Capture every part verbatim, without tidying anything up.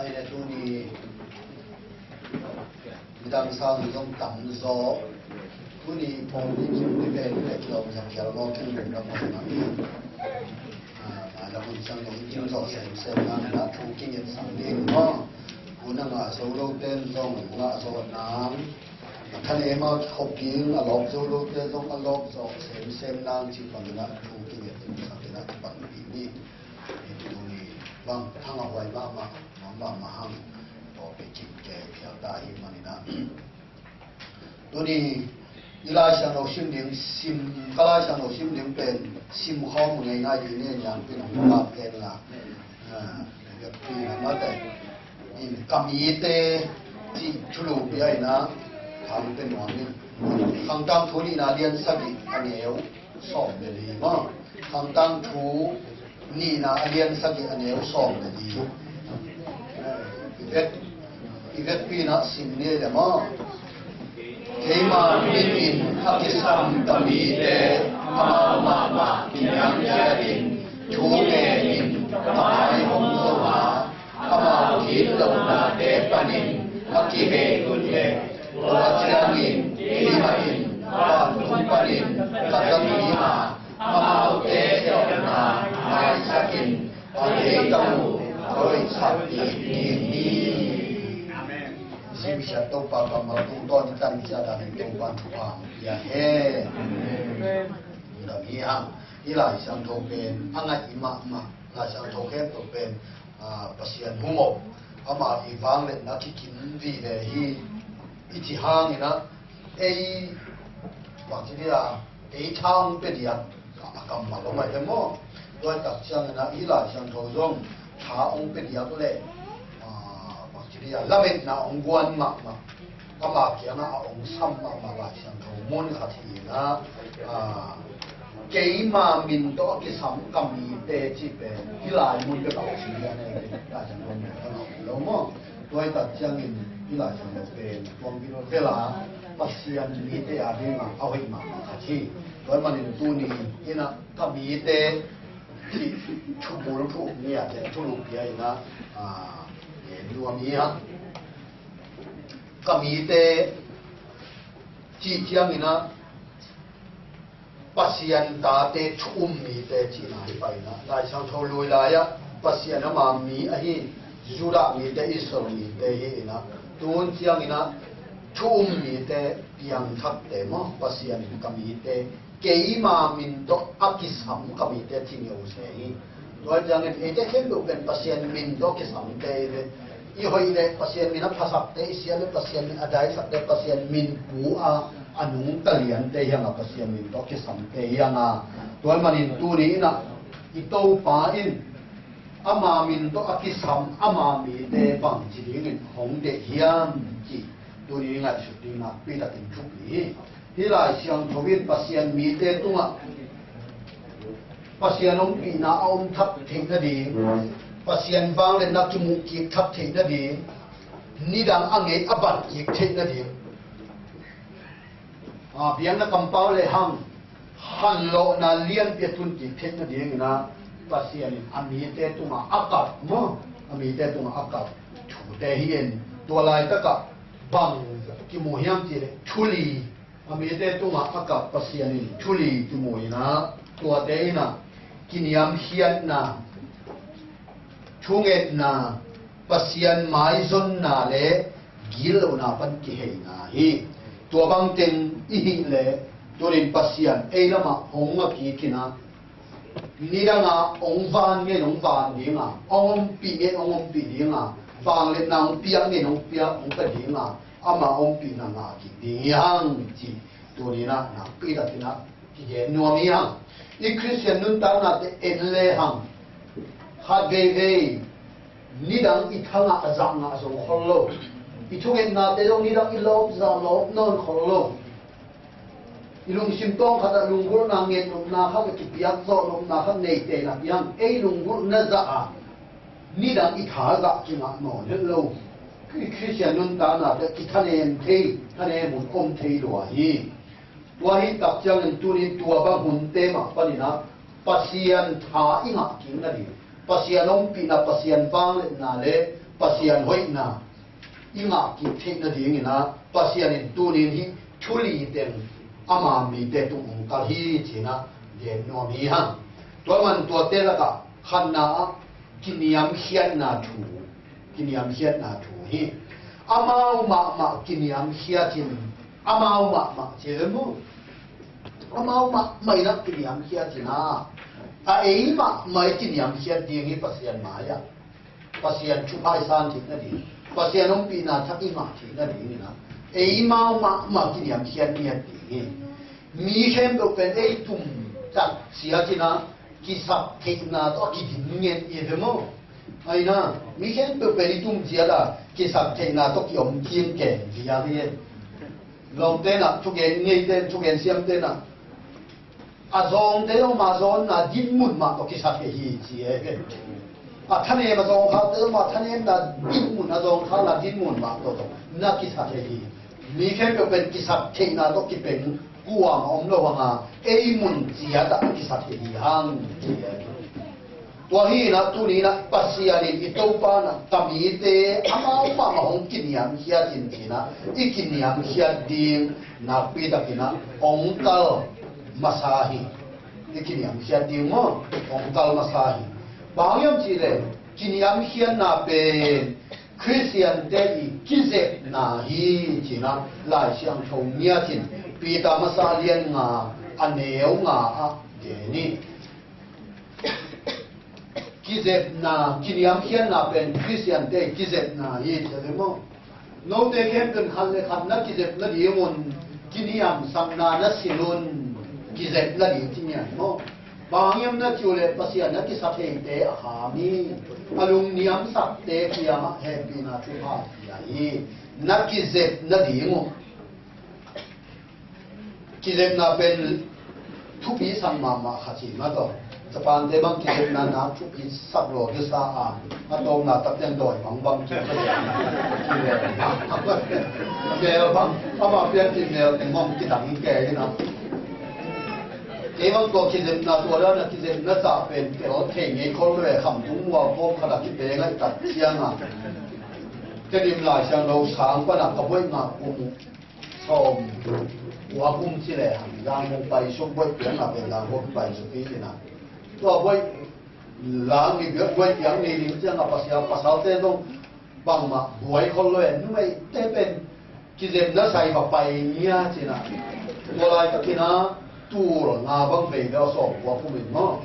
Tuni midang sang zong tam zaw. Tuni pawl ni kim ni pen ni pen lo zang khial lo kin lum lam lo na. Ah, la hun sang zong kim zaw sem sem na na thu kin yet sang ding mo. Hun a ngah zo lo ten zong ngah zaw nang. Khan ema khop ding a lawp zo lo ten zong a lawp zaw sem sem nang ci pan na thu kin yet sang ding na ci pan ni. Tuni bang thang a huai mahmah, mahmah hang, tawh pe kim ke phial ta hi manin ah. Tuni i Lai Siangtho sim ding, sim, ka Lai Siangtho sim ding pen sim khawm ngei ngai ding ni niang pin hong lak ken la. Ah, ka pi na mate. In ka mite ci thulu pia ina, thang pen nuam in. Khangtang thu nihna lian sagih a neu sawm le li maw. Khangtang thu nihna a lian sagih a neu sawm le li. I vet, i vetpi na sim ni le maw. Keima min in a kisam ka mite amau mahmah kiniamkhiat in thu ngen in ka mai hong zong a, amau gitlohnate panin a kibek un le, tua ciangin keimah in vantung panin ka dam hi a, amaute elna maisakin a leitang uh a hoihsak ding hi. Zingsiat Topa kammal tungtawn i tan ciat a ding Topa thupha pia hen. Dam hi hang. I Lai Siangtho pen a ngaih i mahmah. Lai Siangtho khempeuh pen, ah, Pasian hum awk, ama i vangliatna kikim vive hi. I ci hangin ah, ei, bang ci dia, ei tha hong pia diak a kammal om ai te maw. Tua tak ciangin ah i Lai Siangtho zong tha hong pia diak le, ah, bang ci dia, lametna hong guan mahmah. Ama kiangah a hong sam mahmah Lai Siangtho mun khat hi inah, ah, keima min tawh a kisam ka mite cih pen hih lai mun bek a hong sim lian e, Lai Siangtho mun khat a hong lo maw. Tua hi tak ciangin hih Lai Siangtho pen tuang bil vela Pasian mite a dingah a hoih mahmah khat hi. Tua hi manin tuni inah ka mite cih thubul thu um ni a, thulu pia inah, ah, nuam hi a. Ka mite cih ciangin ah Pasian tate thu um mite cihna hi pah inah, Lai Siangtho lui lai-ah Pasian ama mi ahi Judah mite, Israel mite hi inah, tun ciangin ah thu um mite piangthakte maw, Pasian in ka mite keima min tawh a kisam ka mite ci ngeu se hi. Tua ciangin eite khempeuh pen Pasian min tawh kisamte hi ve. I hoih le Pasian min a phasakte, i siat le Pasian min a daisakte, Pasian min pu a a nungta liante hi hang a, Pasian min tawh kisamte hi hang a. Tua hi manin tuni inah i Topa in ama min tawh a kisam ama mite bangci dingin hong deih hiam cih tuni ngaihsut ding nakpi takin thupi hi. Hih Lai Siangtho in Pasian mite tungah Pasian ompihna a om thak theih nading, Pasian vangliatna kimuh kik thak theih nading, nidang a ngei a ban kik theih nading, a, biakna kampau le hang hanlawhna lianpi a tun kik theih nading inah Pasian in a mite tungah a kap maw, a mite tungah a kap thute hi in, tua laitakah bang kimu hiam cih leh thuli, a mite tungah a kap Pasian in thuli kimu inah, tuate inah kiniamkhiatna, thungetna, Pasian maizonna le gitlohna pan kiheina hi. Tua bangteng i hih leh tunin Pasian ei lamah hong a kik inah, nidanga hong van ngen hong van dinga, hong ompih ngen hong ompih dinga, vangliatna hong piak ngen hong piak hong pia dinga, ama ompihna ngah kik ding hi hang cih tuni inah nakpi takin ah kigen nuam hi hang. I Khristian nuntaknate en le hang, khat veivei nidang i thangah a zah ngah zo khol lo. I thungetnate zong nidang i lawp zah lawp nawn khol lo. I lungsim tawng khatah lunggulhna nget nopna khat, a kipiak zawh nopna khat neite na piang, ei lunggulhna zah a nidang i tha zah kingah nawn het lo. Khristian nuntaknate kithanem thei, thanem hun om thei lua hi. Tua hi tak ciangin tunin tua bang hunte mah panin ah Pasian tha i ngah kik nading, Pasian ompihna, Pasian vangliatna le Pasian hoihna i ngah kik theih nadingin ah Pasian in tuni-in hih thu li teng ama mite tung hong kal hi ci-in ah gen nuam hi hang. Tua man tuate lakah khatna ah kiniamkhiatna thu, kiniamkhiatna thu hi. Amau mahmah kiniamkhiat in, amau mahmah ci ve maw? Amau mahmah in ah kiniamkhiat in ah, a ei mahmah i kiniamkhiat ding hi Pasian mai-ah. Pasian thupha i san theih nading, Pasian ompihna thak i ngah theih nadingin ah eimau mahmah kiniamkhiat ngiat ding hi. Mi khempeuh pen ei tum tak ciat in ah kisap theihna tawh a kidin ngiat i ve maw? Ahi na, mi khempeuh pen i tum ciat a kisap theihna tawh kiom kim ken vial hi. Lawmte in ah, thugen ngeite in, thugen siamte in ah, a zawngte om a zawnna dinmun mah tawh kisa thei hi ci e. A thanem a zawngkhalte om a thanemna dinmun, a zawngkhal a dinmun mah tawh tawh na kisa thei hi. Mi khempeuh pen kisap theihna tawh kipeng kuamah om lo hang a, ei mun ciat ah kisa thei hi hang ci e. Tua hi in ah tuni in ah Pasian in i Topa in ah ka mite amau mahmah hong kiniamkhiat in ci-in ah i kiniamkhiat ding nakpi takin ah hong kal masa hi. I kiniamkhiat ding maw, hong kal masa hi. Bang hang hiam cih leh kiniamkhiatna pen Khristiante i kizepna hi ci-in ah Lai Siangtho ngiat in Peter masa lian nga a neu nga ah gen hi. Kizepna, kiniamkhiatna pen Khristiante kizepna hi ci ve maw? Note khempeuh in khat le khat na kizep nading un, kiniamsakna na sin un, kizep nading ci ngiat maw? Bang hang hiam na cih uh leh Pasian na kisa theite a kham hi. A lungniamsakte kiangah hehpihna thupha pia hi. Na kizep nading uh. Kizepna pen thupi sak mahmah khat hi mah tawh. Japante bang kizepna nak thupi sak lo kisa a, a tawpna tak teng dawi bangbang kizep. Mel bang, amah pian kik mel teng bang kidang kei hi na. Kei bang tua kizepna tua dan a kizepna zah pen tel thei ngei khol lo e, khamtung mual kawm khat a kipeng a i tak ciangin Tedim Lai Siangtho sang pan a ka buai ngak kum uh sawm kua kum ci lehang, Yangon pai suk, buai piang a pen Yangon pai suk hi in a. Tua buai lang ni, buai piang ni ning ciang a, Pasian, pasalte zong bangmah buai khol lo e, numeite pen kizepna sai va pai ngia ci in a. Tua laitakin a tul nga bang bei bel sawm kua kum in maw?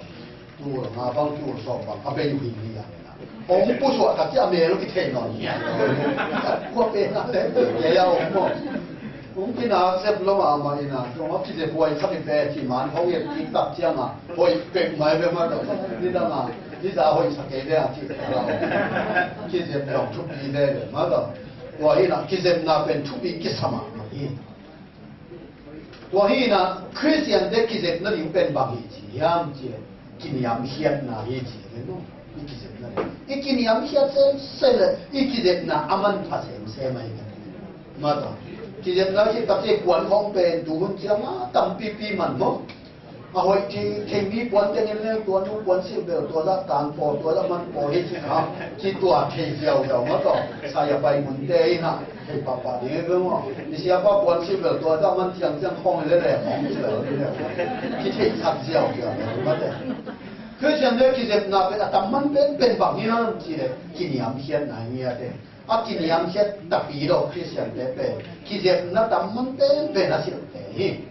Tul nga bang, tul sawm bang a bei uh hi ni a. Hong pusuah tak ciang a mel uh kithei nawn hi. Kua pen a le kei a om maw? Hong kinak sep lo mahmah in a, zong a kizep huai khat hi ve ci man hong et kik tak ciang a, hoih pek mai ve mah tawh. Nidang a, nidang a hoih sa kei ve a ci. Kizep zong thupi ve ve mah tawh. Tua hi in a, kizepna pen thupi kisa mahmah hi. Tua hi in a, Khristiante kizep nading pen bang hi ci hiam cih leh, kiniamkhiatna hi ci ve maw? I kizep nading, i kiniamkhiat semsem leh i kizepna a manpha semsem ahi ve. Mah tawh, kizepna hi tak ciang puan khawng pen tu hun ciang a tampipi man maw? A hoih thei, thei mi puan teng in leng tua nu puan silh bel tua zah tang pawl, tua zah man pawl hi ci kha, ci tua thei ziauziau mah tawh. Sai a pai munte in a thei pahpah ding hi ve maw? I siapa puan silh bel tua zah man ciangciang khawng hi lele khawng ci lele. Ci thei khat ziauziau mah tawh. Khristian le kizepna pen a tam man penpen bang hiam cih leh kiniamkhiatna hi ngiat e. A kiniamkhiat tapi lo Khristiante pen kizepna tam man penpen a silhte hi.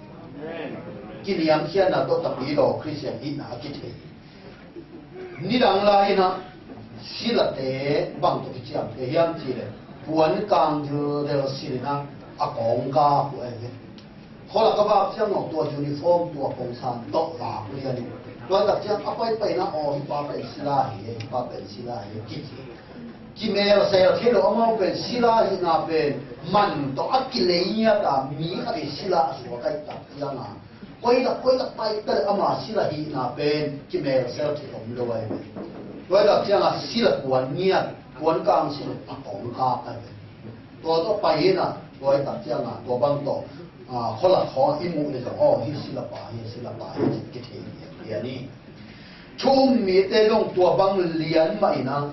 Kiniamkhiatna tawh tapi lo Khristian hihna a kithei hi. Nidang lai in a silate bang tawh kiciamteh hiam cih leh puan kang dildel silh in a, a kawngkak uh ahi ve. Khualak a vak ciang maw, tua uniform, tua kongsan tawh vak lian in. Tua tak ciang a paipai in a, aw, hih pa pen sila hi, hih pa pen sila hi, kici. Kimelsel thei lo, amau pen sila hihna pen man tawh a kilei ngiat a, mi khat in sila a suak ahih tak ciang a, koi lak koi lak pai ta leh ama sila hihna pen kimelsel thei om lo ahi ve. Tua tak ciang a sila puan ngiat, puan kang silh a kawngkak ahi ve. Tua tawh pai in a, tua hi tak ciang a, tua bang tawh, a, khualak khawng i muh leh zong, aw, hih silapa hi, silapa hi, ci kithei lian hi. Thu um mite zong tua bang lian mah in a,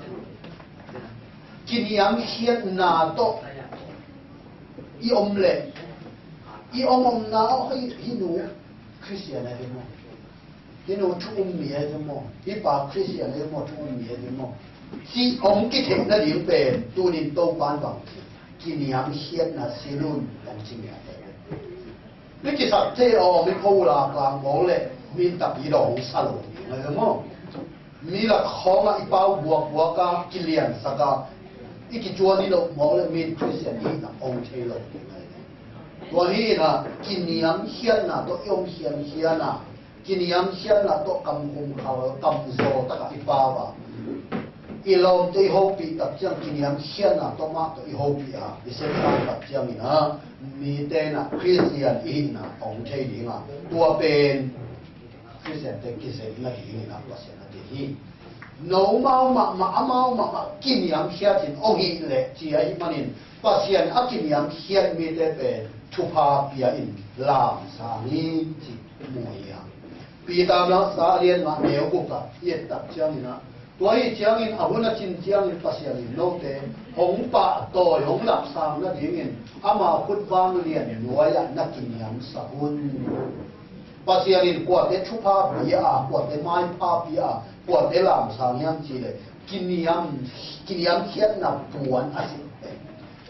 Kiniamkhiatna tawh i om leh, i om omna aw, hih, hih nu Khristian ahi ve maw? Hih nu thu um mi ahi ve maw? Hih pa Khristian ahi ve maw, thu um mi ahi ve maw? Cih hong kitheih nading pen tunin Topa'n bang ci? Kiniamkhiatna silun hong ci ngiat ahi ve. Mi kisakthei aw, mi phola kang bawl leh mi in tapi dawng sa lo ding ahi ve maw? Mi lak khawngah i pau buakbuak a, kiliansak a, i kicuan i loh mawk leh mi in Khristian i hihna om thei lo ding ahi ve. Tua hi inah kiniamkhiatna tawh i om khiankhian a, kiniamkhiatna tawh kamkhum khal kamzaw takah i pau a, i lawmte i hopih tak ciang kiniamkhiatna tawh mah tawh i hopih a, i sepsang tak ciangin ah mite inah Khristian i hihna om thei ding a, tua pen Khristiante kizeihna dingin ah Pasian a deih hi. Nomau mahmah, amau mahmah kiniamkhiatin hong hih leh ci ahih manin Pasian a kiniamkhiat mite pen thupha pia-in lamsang hi ci mu hi a. Peter masa a lian nga neu guk ah i et tak ciangin ah, tua hi ciangin a hun a cin ciangin Pasian in note hong pahtawi, hong lapsang nadingin ama khut vanglian nuai-ah na kiniamsak un. Pasian in kuate thupha pia a, kuate maipha pia a, kuate lamsang hiam cih leh kiniam, kiniamkhiatna puan a silh pen,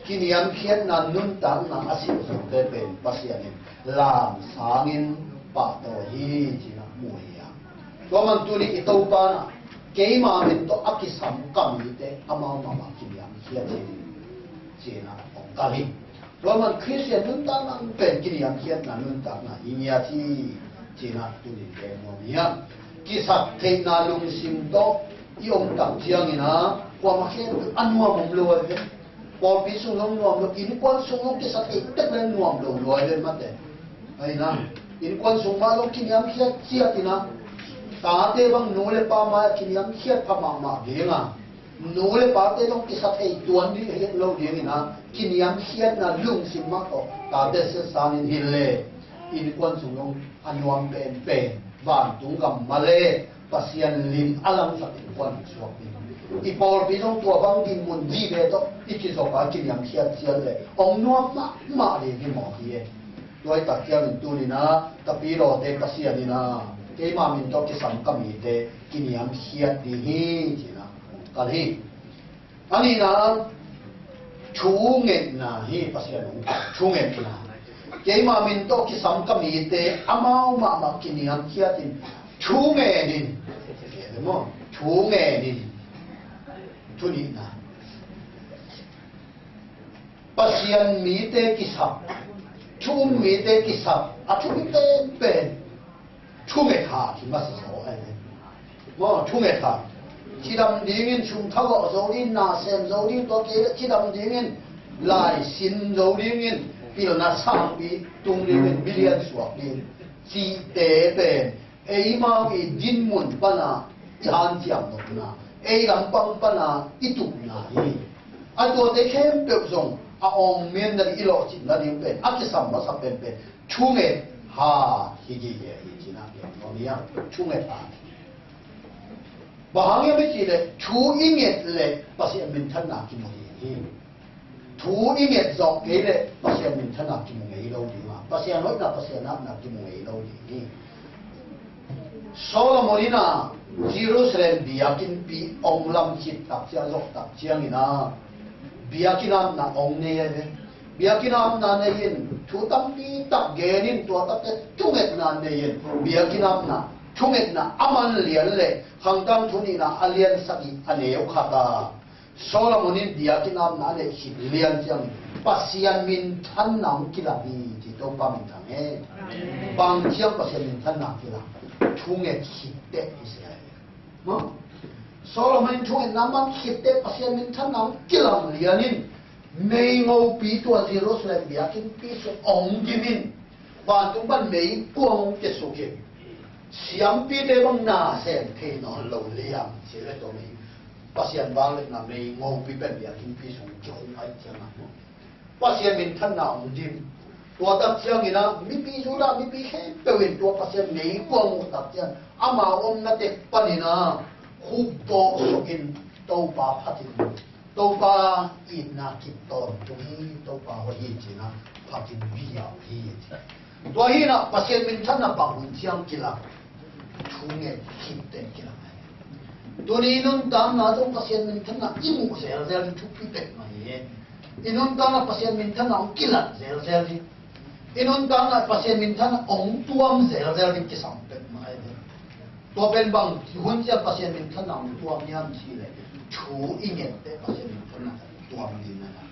kiniamkhiatna nuntakna a silh zongte pen Pasian in lamsangin pahtawi hi ci-in ah mu hi a. Tua man tuni i Topa in ah keima min tawh a kisam ka mite amau mahmah kiniamkhiat hi ci-in ah hong kal hi. Tua man Khristian nuntakna pen kiniamkhiatna nuntakna hi ngiat hi ci-in ah tunin gen nuam hi a. Kisaktheihna lungsim tawh i om tak ciangin ah kuamah khempeuh a nuam om lo ahi ve. Pawlpi sung zong nuam lo, innkuan sung zong kisa thei tek leng nuam lo lua ahi ve mate. Ahi na, innkuan sung mah zong kiniamkhiat ciat in ah, tate bang nu le pa mai-ah kiniamkhiat pha mahmah ding a, nu le pate zong kisa thei tuan ding hi lo dingin ah, kiniamkhiatna lungsim mah tawh tate siatsat in hilh leh, innkuan sung zong a nuam penpen, vantung gam mah le Pasian lim a langsak innkuan suak ding. I pawlpi zong tua bang dinmun dih ve tawh i kizop a kiniamkhiat ciat leh hong nuam mahmah ding hi mawk hi e. Tua hi tak ciangin tuni-in ah ka pi lawte Pasian in ah keima min tawh kisam ka mite kiniamkhiat ding hi ci-in ah hong kal hi. A nihna ah thungetna hi. Pasian hong thungetna. Keima min tawh kisam ka mite amau mahmah kiniamkhiatin thungenin. Thungenin. Thu nihna. Pasian mite kisap, thu um mite kisap, a thu mi penpen thunget hat hi masa zaw ahi ve. Maw, thunget hat. Cidam dingin sum thagawh zo ding, na sem zo ding, tua kei leh cidam dingin lai sin zo dingin pilna sangpi tung dingin milian suak ding cihte pen eimau i dinmun pana i hanciam nopna, ei lampang pana i tukna hi. A tuate khempeuh zong a awngmenna ding, i lawhcinna ding pen a kisam masa penpen thunget hat hi gige hi ci-in ah gen nuam hi a. Thunget hat. Bang hang hiam i cih leh thu i nget leh Pasian minthanna kimu ding hi. Thu i nget zawh kei leh Pasian minthanna kimu ngei lo ding a, Pasian hoihna, Pasian apna kimu ngei lo ding hi. Solomon in ah Jerusalem biakinnpi hong lam khit tak ciang, zawh tak ciangin ah biakinn apna hong nei ahi ve. Biakinn apna nei-in thu tampi tak gen in, tua takte thungetna nei-in, biakinn apna thungetna a man lian leh Khangtang Thu nihna a lian sagih a neu khat ah Solomon in biakinn apna a neih khit lian ciangin Pasian minthanna hong kilang hi ci. Topa minthang hen. Bang ciang Pasian minthanna kilang? Thunget khit teh hi sia hi. Maw? Solomon in thungetna man khit teh Pasian minthanna hong kilang lian in, mei ngopi tua Jerusalem biakinnpi sung hong dim in, vantung pan meikuang hong kiasuk in, siampite bang na sem thei nawn lo liang ci leh tua mei, Pasian vangliatna mei ngopi pen biakinnpi sung kikhum ahih ciangin maw, Pasian minthanna hong dim. Tua tak ciangin ah mipi, Judah mipi khempeuh in tua Pasian meikuang uh tak ciang amau omna tek panin ah khupbawh sukin Topa phatin Topa itna kip tawntung hi, Topa hoih hi ci-in ah phatin via uh hi ci. Tua hi-in ah Pasian minthanna bang hun ciang kilak, thu ngen khit teh kilak hi. Tuni i nuntakna zong Pasian minthanna i muh zelzel ding thupi pek mah hi. I nuntakna Pasian minthanna hong kilak zelzel ding, i nuntakna Pasian minthanna hong tuam zelzel ding kisam pek mah hi. Tua pen bang hun ciang Pasian minthanna hong tuam hiam cih leh, thu i ngen teh Pasian minthanna tuam ding a hi.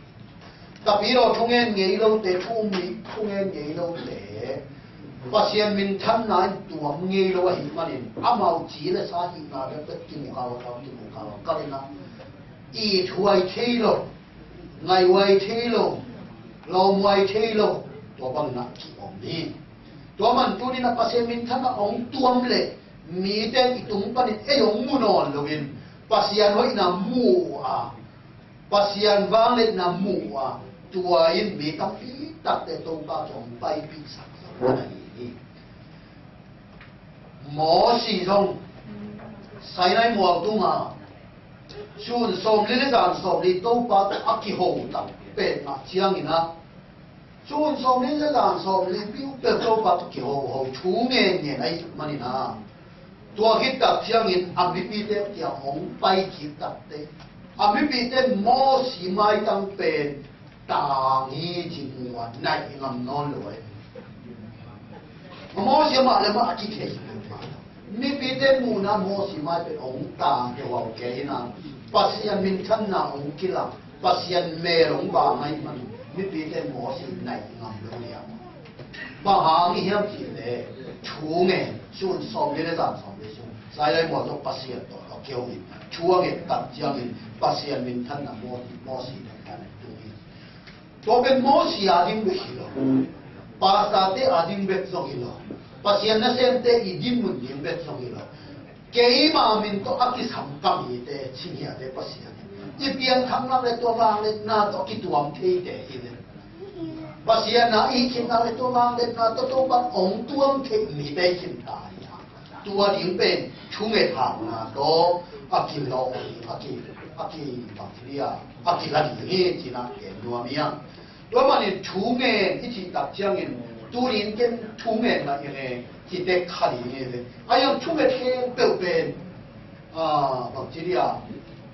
Tapi lo thungen ngei lote, thu um mi thungen ngei lote Pasian minthanna in tuam ngei lo ahih manin, amau ci le sa hihna bekbek kimu kha uh, kimu kha uh, ka le na, ithuai thei lo, ngaihuai thei lo, lawmhuai thei lo, tua bangin ah ki-om hi. Tua man tuni-in ah Pasian minthanna hong tuam leh mite i tung panin ei hong mu nawn loin, Pasian hoihna mu uh a, Pasian vangliatna mu uh a, tua in mi tampi takte Topa kiang hong paipihsak zo na hi hi. Mosi zong Sinai mual tungah sun sawmli le zan sawmli Topa tawh a kiho tak pen mah ciangin ah, sun sawmli le zan sawmli piu peuh Topa tawh kihoho, thu ngen ngen ahih manin ah, tua khit tak ciangin a mipite kiang hong pai khit takteh, a mipite Mosi maitang pen tang hi ci mu a, naih ngam nawn lo hi. Mosi amah le amah a kithei. Mipite muhna Mosi mai pen hong tang keuhau kei in ah, Pasian minthanna hong kilang, Pasian mel hong bang ahih manin mipite Mosi naih ngam lo liang. Bang hang hiam cih leh, thu ngen, sun sawmli le zan sawmli sung Sinai mual tawh Pasian tawh a kiho in, thu a nget tak ciangin Pasian minthanna Mo-, Mosi tawh a tung hi. Tua pen Mosi a ding bek hi lo. Pastor-te a ding bek zong hi lo. Pasian nasemte i dinmun ding bek zong hi lo. Keima min tawh a kisam ka mite, cinghiate Pasian i pianthakna le tua vangliatna tawh kituam theite hi ve. Pasian a i khinna le tua vangliatna tawh Topa hong tuam theih mite i khin ta hi. Tua ding pen thunget hatna tawh a kilawh, a ki, a ki, bang ci dia, a kila ding hi ci-in ah gen nuam hi hang. Tua manin thungen i cih tak ciangin, tuni-in ken thungen mah i ngen cih tek kha ding hi ve. A hiang thunget khempeuh pen, a, bang ci dia,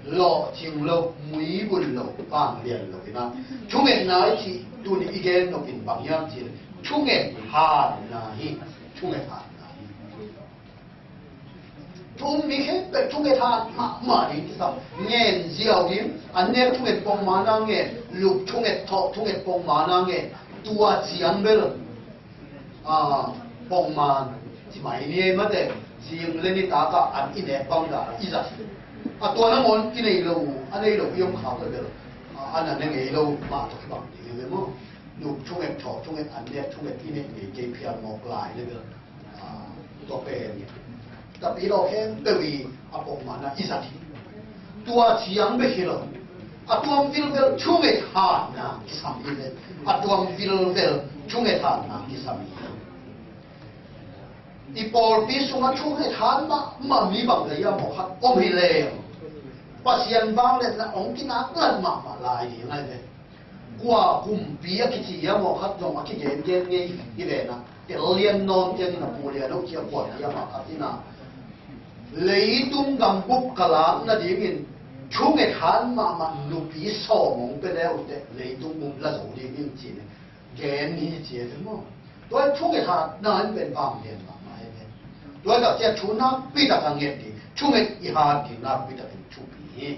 lawhcing lo, muibun lo, vanglian lo hi na. Thungetna i cih tuni i gen nop in bang hiam cih leh, thunget hatna hi, thunget hatna hi. Thu um mi khempeuh thunget hat mahmah ding kisam. Ngen ziau ding, an nek thunget pongman a ngen, lup thunget, thawh thunget pongman a ngen, tua ciang bel, a, pongman ci mai ni ei mate, zing le nitak ah an i nek bang dan i zat hi. A tua nangawn i nei lo, a nei lo i om khak le bel, a, an a ne ngei lo mah tawh kibang ding hi ve maw. Lup thunget, thawh thunget, an nek thunget i neih ngei kei phial mawk lai le bel. Ah, tua pen tapi lo khempeuh i a pongman a i zat hi. Tua ciang bek hi lo. A tuam vilvel thunget hatna kisam hi le. A tuam vilvel thunget hatna kisam hi. I pawlpi sungah thunget hat mahmah mi bang le ia mawk khat om hi leng, Pasian vangliatna hong kinaklat mahmah lai ding ahi ve. Kua kumpi a kici hiam aw khat zong a kigengen ngei hi ve na. Tel lian nawn ciangin a pu lian lo ci a kua hiam a khat in a, leitung gambup ka lak nadingin thunget hat mahmah nupi sawm hong pia le uh teh leitung bup la zo ding hi ci-in gen hi ci a ve maw. Tua thunget hatna in pen bang lian mahmah hi ve. Tua tak ciah thu nakpi tak a nget ding, thunget i hat ding nakpi takin thupi hi.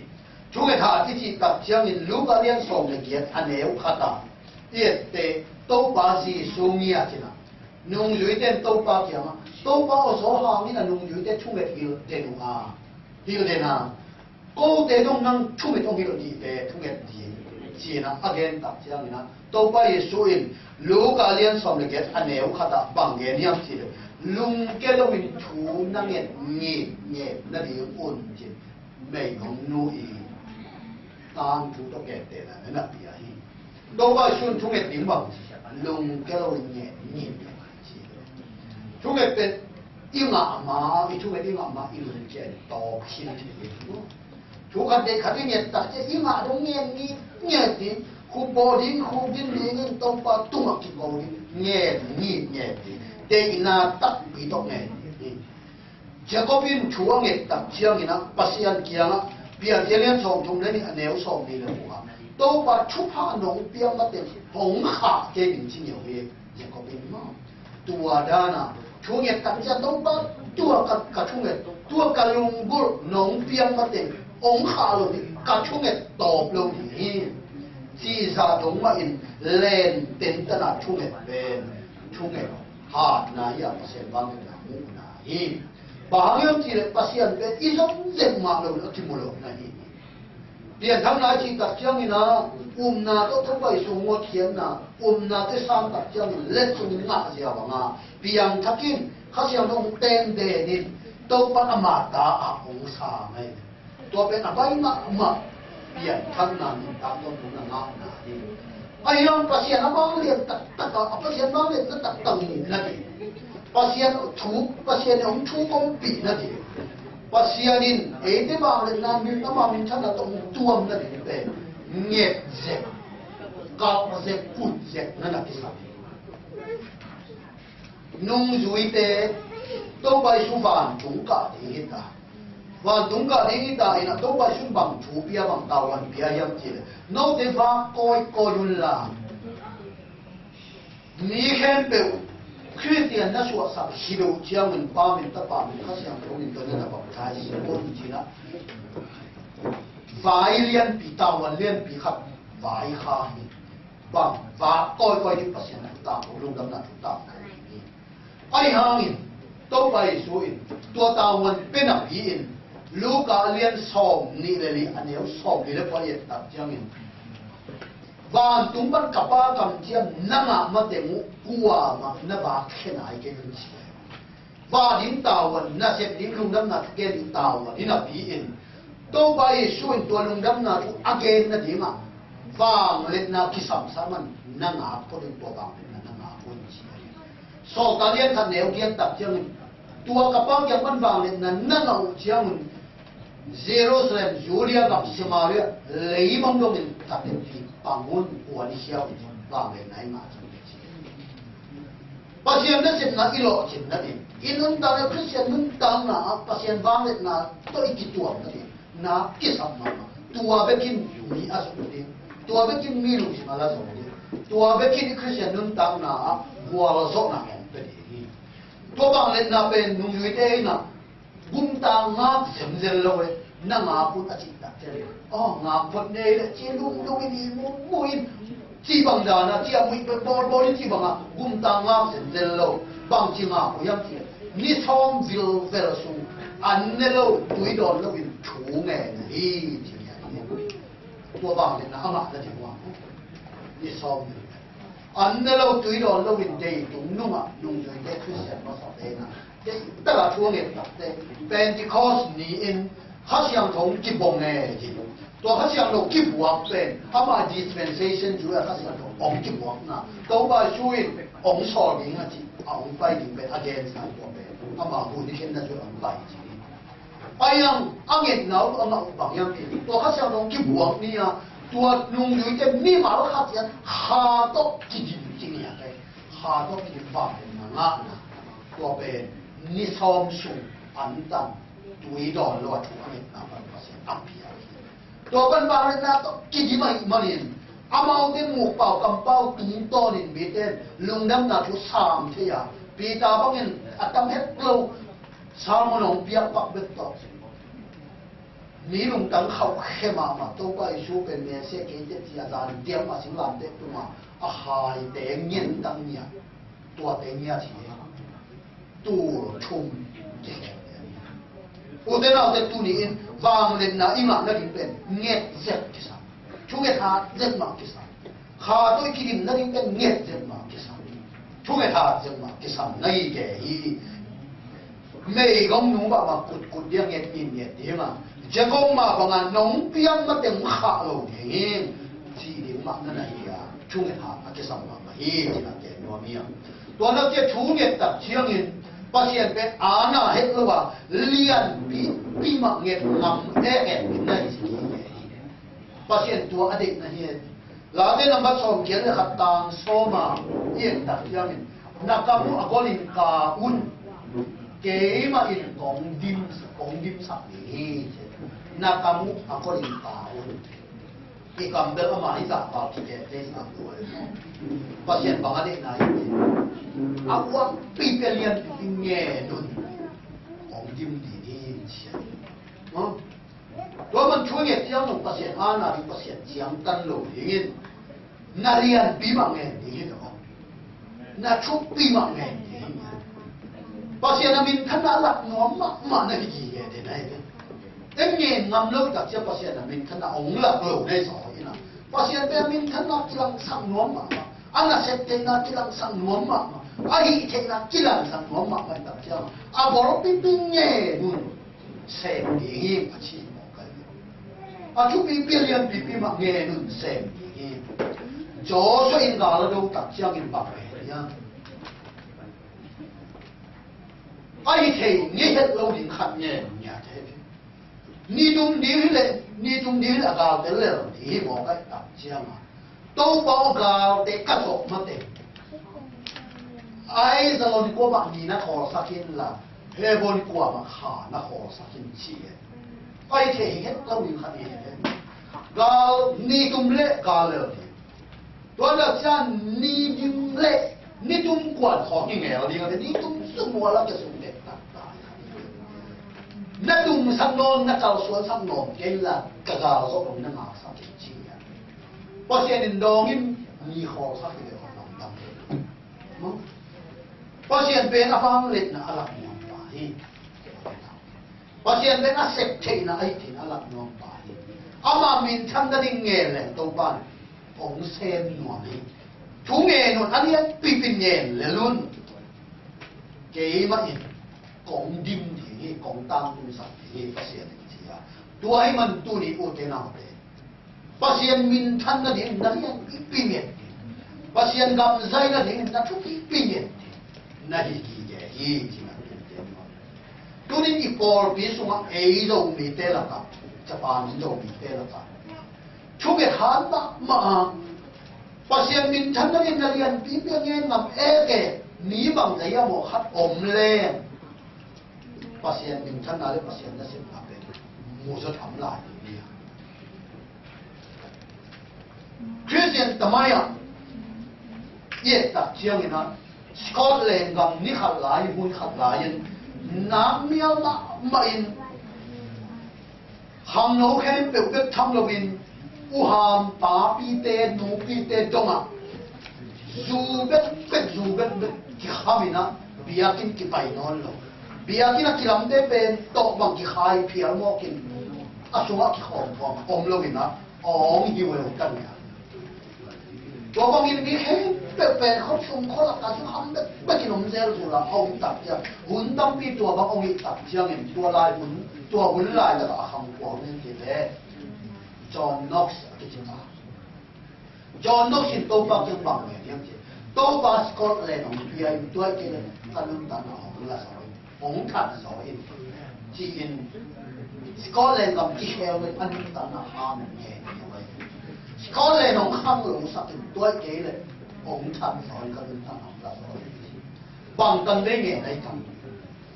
Thunget hat i cih tak ciangin Luka lian sawm le giat a neu khat ah i et teh Topa Jesu ngiat in a, nungzuite in Topa kiangah, Topa aw, zaw hangin a nungzuite thunget hilh den uh a, hilh den a, kote dong nang thunget hong hilh dih ve, thunget ding ci-in a, a gen tak ciangin a, Topa Jesu in Luka lian sawm le giat a neu khat ah bang gen hiam cih leh, lungke loin thu na nget ngitnget nading un ci-in meigong nu i tangthu tawh gentehna na na pia hi. Topa Jesu in thunget ding bang, lungke loin nget ngitnget ci. Thunget pen i ngah ma, i thunget i ngah ma i lungke in tawk khin thei hi. Thu khat deih khat i nget tak ciang i ngah dong ngen ngitnget ding, khup bawl ding, khup din dingin Topa tungah kigo ding ngen ngitnget ding. Deihna takpi tawh ngen ding. Jacob in thu a nget tak ciangin ah Pasian kiangah, Piancil lian sawmthum le nih a neu sawmli le kua ah, Topa thupha nong piang mateng hong khah kei ning ci ngiau hi. Jacob in maw, tua dana thu nget tak ciang Topa, tua ka, ka thunget, tua ka lunggulh nong piang mateng hong khah lo ding, ka thunget tawp lo ding hi. Cihzah dong mahin len tentana thunget pen thunget hatna hi a, Pasian vangliatna muhna hi. Bang hang hiam cihleh Pasian pen i zong zek mah lo a kimu lo na hi. Pianthakna i cih tak ciangin ah upna tawh Topa Jesu ngawt khiatna, upna tawh i sang tak ciangin letsong in ngah zia banga piangthak in, Kha Siangtho hong teng den in, Topa ama ta ah hong sang ahi. Tua pen a bai mahmah pianthakna nuntak tawh hong na ngahna hi. Ahi hang Pasian a vanglian taktak a, a Pasian vangliatna taktak muhna ding, Pasian thu, Pasian in hong thu kompihna ding, Pasian in eite vangliatna min, ama minthanna tawh hong tuamna ding pen nget zek, kalh zek, put zek na na kisam hi. Nungzuite, Topa Jesu vantung kah ding hi ta. Vantung kah ding hi ta in ah Topa Jesu in bang thu pia, bang tavuan pia hiam cihleh, note vak kawikawi un la. Mi khempeuh Khristian na suahsak hi lo ciangun Pa min, Tapa min, Kha Siangtho min tawh na na baptize un ci-in ah, vai lianpi, tavuan lianpi khat vai kha hi. Bang, vak kawikawi ding, Pasian thu tangko, lungdamna thu tangko hi. Ahi hangin Topa Jesu in tua tavuan pia napi-in Luka lian sawmnih le li a neu sawmli le kua i et tak ciangin, vantung pan ka Pa kam ciang na ngah mateng uh kuamah na vak khia nai kei un ci. Vak ding tavuan, nasep ding, lungdamna thu gen ding tavuan hi napi-in, Topa Jesu in tua lungdamna thu a gen nadingah vangliatna kisamsa man na ngak phot in, tua vangliatna na ngak un ci. Sawltak lian khat neu giat tak ciangin, tua ka Pa kiang pan vangliatna na ngah uh ciangun Jerusalem, Judea gam, Samaria leimong dongin ka teci pang un, ua ni siau in vangliatna i ngah ciang ci. Pasian nasepna i lawhcin nading, i nuntakna, Khristian nuntakna ah Pasian vangliatna tawh i kituam nading na kisam mahmah. Tua bekin mi a zong ding, tua bekin mi lungsim a la zong ding, tua bekin i Khristian nuntakna ah gualzawhna hong pia ding hi. Tua vangliatna pen nungzuite in ah gumtang ngak zenzen lo e, na ngak un a cih tak ciang, aw, ngak phot nei leh ci, lunglung in, i muh muh in, cih bang dan a, ci a, muih bawlbawl in cih bang a, gumtang ngak zenzen lo. Bangci ngak uh hiam cih leh, ni sawm vilvel sung an ne lo, tui dawn lo in thu ngen hi, ci hi. Tua vangliatna a ngah nading uh a, ni sawm vilvel an ne lo, tui dawn lo in deitung nungah nungzuite, Khristian masate in ah, deihtak a thu a nget takte, Pentecost ni-in Kha Siangtho hong kibong e ci. Tua Kha Siangtho kibuak pen ama dispensation, Jew a Kha Siangtho hong kibuakna, Topa Jesu in hong sawl ding a cih, a hong pai ding pen a gensa tua pen ama hun i khenna Jew a hong pai ci. Pai ang, a ngetna uh a ngah uh bang hiam cih leh, tua Kha Siangtho hong kibuak ni a, tua nungzuite mimal khat ciat Kha tawh kidim ci ni a, Kha tawh kidim vangliatna ngahna. Tua pen ni sawm sung an tang, tui dawn lo a thu a ngetna pan Pasian a piak hi. Tua pan vangliatna tawh kidim ahih manin, amaute mukpau kampau tungtawnin mite lungdamna thu sam thei a, Peter bangin a tam het lo, sermon hong piak pak bek tawh, mi lungtang khauhkhe mahmah, Topa Jesu pen Messiah kei teh ci a, zan diam a singlamteh tungah a haite ngen tak ni a, tuate ngiat hi. Tul thum kikhen. Ute naute, tuni-in vangliatna i ngah nading pen nget zek kisam. Thunget hat zek mah kisam. Kha tawh i kidim nading pen nget zek mah kisam. Thunget hat zek mah kisam na hi kei hi. Meigong nung mahmah kutkut ding a, nget in nget ding a, Jacob mah banga nong piang mateng khah lo ding hi, cih ding mah na na hi a, thunget hat a kisam mahmah hi, ci-in a gen nuam hi a. Tua na cia thunget tak ciangin Pasian pen aana het lo a, lianpi pi mah nget ngam e e na hi. Pasian tua a deihna hi. Late nambat sawmgiat le khat tang sawma i en tak ciangin, na kam uh a golin ka un, keimah in kong dim, kong dimsak ding hi. Na kam uh a golin ka un. I kam bel ama i zahval kikehte i zah tua hi. Pasian bang a deihna hi. A uang pipe lian pipi ngen un, kong dim ding hi, ci a. Tua man thu nget ciang zong Pasian aana ding, Pasian ciangtan lo dingin na lianpi mah ngen ding hi lo. Na thupi mah ngen ding hi. Pasian a minthanna a lak nuam mahmah na hi gige ding na hi. En ngen ngam lo tak ciang Pasian a minthanna hong lak lo na hi zaw hi na. Pasian pen a minthanna kilangsak nuam mahmah, a nasep theihna kilangsak nuam mahmah, a hih theihna kilangsak nuam mahmah tak ciang a bawl pipi ngen un. Sem ding hi, a ci mawk a hi. A thupipi lianpipi mah ngen un sem ding hi. Joshua in gal a do tak ciangin bang ngen hiam? A hi thei ngei het lo ding khat ngen ngiat hi. Ni tum ding hi leh, ni tum ding hi leh a gal tel lel ding hi mawk a hi tak ciang a. Topa aw, galte ka zawh mateng. Aizalon kuamah ni na khawlsak in la, Hebron kuamah kha na khawlsak in ci e. Pai thei het lo in khat i he. Gal ni tum le gal lel ding. Tua dah ciang ni dim le ni tum kuan khawng hi ngel ding a, ni tum sung mual a ka sung dek tak tak. Na tumsak nawn, na kalsuansak nawn kei la, ka gal zawh lo na ngaksak kei ci a. Pasian in dawng in ni khawlsak hi le khawlsak tam. Pasian pen a vangliatna a lak nuam pa hi. Pasian pen a sep theihna a hi theihna a lak nuam pa hi. Ama minthanna ding ngen leng Topa in hong sem nuam hi. Thu ngen un, a lianpipi ngen lel un. Keimah in kong dim ding hi, kong tangtungsak ding hi Pasian in ci a. Tua hi man tuni ute naute, Pasian minthan nading na lianpipi ngen ding, Pasian gam zai nading na thupipi ngen ding, na hi gige hi ci na. Tunin i pawlpi sungah ei Zomite lakah, Japan Zomite lakah thunget han mahmah a, Pasian minthan nading na lianpipi a ngen ngam e ke, mi bang zai a maw khat om leng Pasian minthanna le Pasian nasepna pen muzaw tham lai ding hi a. Christian tamai ah i et tak ciangin ah Scotland gam ni khat lai, hun khat lai-in nak mial mahmah in khangno khempeuh bek tham loin uham papite nupite dongah zu bekbek zu bekbek kikhamin ah biakinn kipai nawn lo. Biakinn a kilamte pen tawh bang kikhai phial mawkin a sungah kikhawmkhawm om loin ah awng hi uh e, uh tan nia. Tua bangin mi khempeuh pen khawsung khualak a sung ham bekbekin om zel zula a om tak ciang hun tampi tua bang om hi tak ciangin tua lai hun, tua hun lai takah a khang kua om in ti le John Knox a kici pa. John Knox in Topa kiang bang ngen hiam cih leh, Topa Scotland hong pia in tua kei le ka nuntakna hong la zaw in, hong that zaw in ci-in Scotland gam kikhel in a nuntakna ham ngen hi. Scotland hong khang lo sak in tua kei le hong that zaw in ka nuntakna hong la zaw in. Bang tan vei ngen ai tam.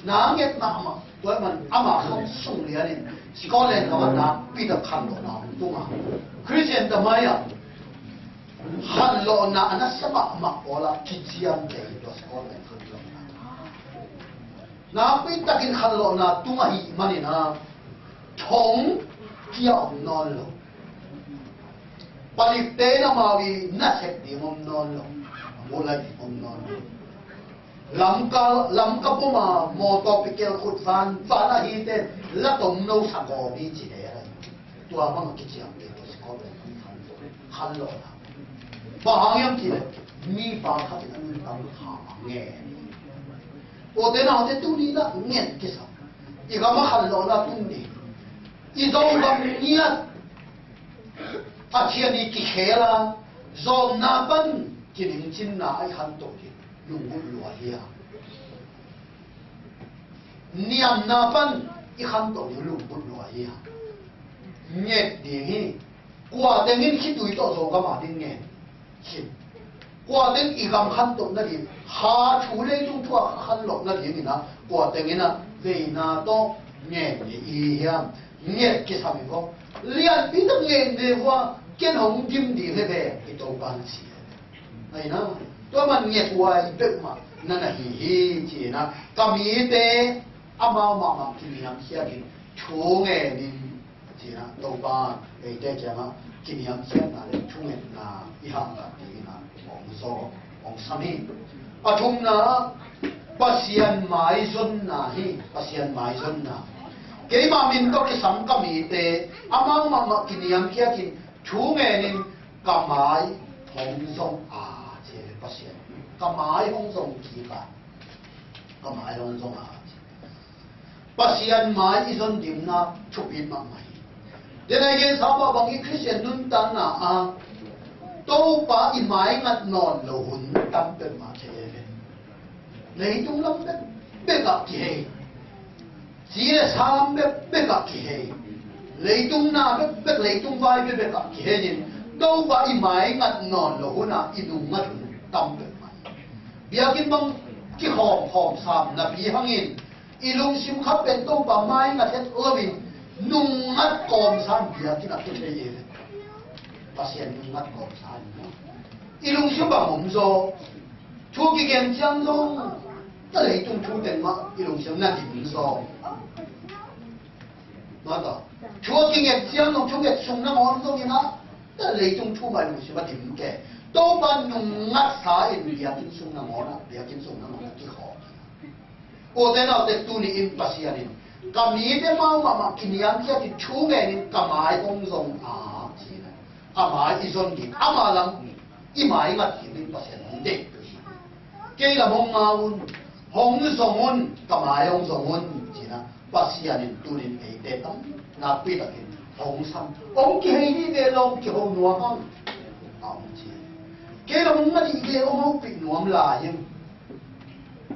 Na nget mahmah, tua man ama khang sung lianin Scotland gam ah nakpi tak khanlawhna hong tung a. Christian tamai ah khanlawhna a nasia mahmah pawl ah kiciamteh hi tua Scotland khanlawhna. Nakpi takin khanlawhna tung ahih manin ah thong kia om nawn lo. Palikte in amau i nasep ding om nawn lo. A muh lai ding om nawn lo. Lamka, Lamka puma mawtaw pikel khut van van ahite la tom no sa gawm hi ci dek a. Tua bang a kiciamteh tua Scotland khanlawhna. Bang hang hiam cih leh mi pau khat in a nuntak kha ngen. Ute naute tuni na ngen kisa. I gam ah khanlawhna tung ding. I Zogam ngiat Pathian i kikhel a, zawmna pan kiningcinna a i khantoh ding lunggulh lua hi a. Niamna pan i khantoh ding lunggulh lua hi a. Nget ding hi. Kua teng in khitui tawh Zogam a ding ngen khin? Kua teng i gam khantoh nading, kha thu, leitung thu a khan loh nading in ah, kua teng in ah veina tawh ngen i hi hiam? Nget kisam hi vua. Lianpi tak ngen ve vua, ken hong dim ding hi ve, i Topa'n ci. Ahi na, tua man nget huai peuhmah na na hi hi, ci-in ah, ka mite amau mahmah kiniamkhiat in, thu ngen in, ci-in ah, Topa eite kiangah kiniamkhiatna le thungetna i hahtak dingin ah hong zaw, hong sam hi. A thumna, Pasian maizonna hi, Pasian maizonna. Keima min tawh kisam ka mite amau mahmah kiniamkhiat in, thu ngen in, ka mai hong zong a, ci hi. Pasian, ka mai hong zong kik a, ka mai hong zong a, ci. Pasian mai i zon dimna thupi mahmah hi. Denai gensa mah bang i Khristian nuntakna ah Topa i mai ngat nawn lo hun tam peuhmah thei hi. Leitung lam bekbek ah kihei, ci le sa lam bekbek ah kihei, leitung na bekbek, leitung vai bekbek ah kihei in, Topa i mai ngat nawn lo hun ah i nung ngat hun tam peuhmah hi. Biakinn bang kikhawm khawm sam napi hangin, i lungsim khat pen Topa mai ngat het loin, nung ngat kawmsa in biakinn ah kithei hi. Pasian nung ngat kawmsa in maw? I lungsim bang om zaw? Thu kigen ciang zong, ta leitung thu teng mah i lungsim na dim zaw. Mata, thu a kinget ciang zong, thu nget sung nangawn zong in ah, ta leitung thu mah i lungsim a dim kei. Topa nung ngatsa in biakinn sung nangawn ah, biakinn sung nangawn ah kikhawm. Ute naute, tuni in Pasian in, ka mite amau mahmah kiniamkhiat in, thu ngen in, ka mai hong zong a, ci-in ah, a mai i zon ding, ama lam i mai ngat ding in Pasian hong deih hi. Kei lam hong ngak un, hong zong un, ka mai hong zong un, ci-in ah, Pasian in tuni in eite tam nakpi takin hong sam. Hong kihei dih ve, lawm kiho nuam hang, a hong ci. Kei lam hong ngak dih ve, hong hopih nuam lai in.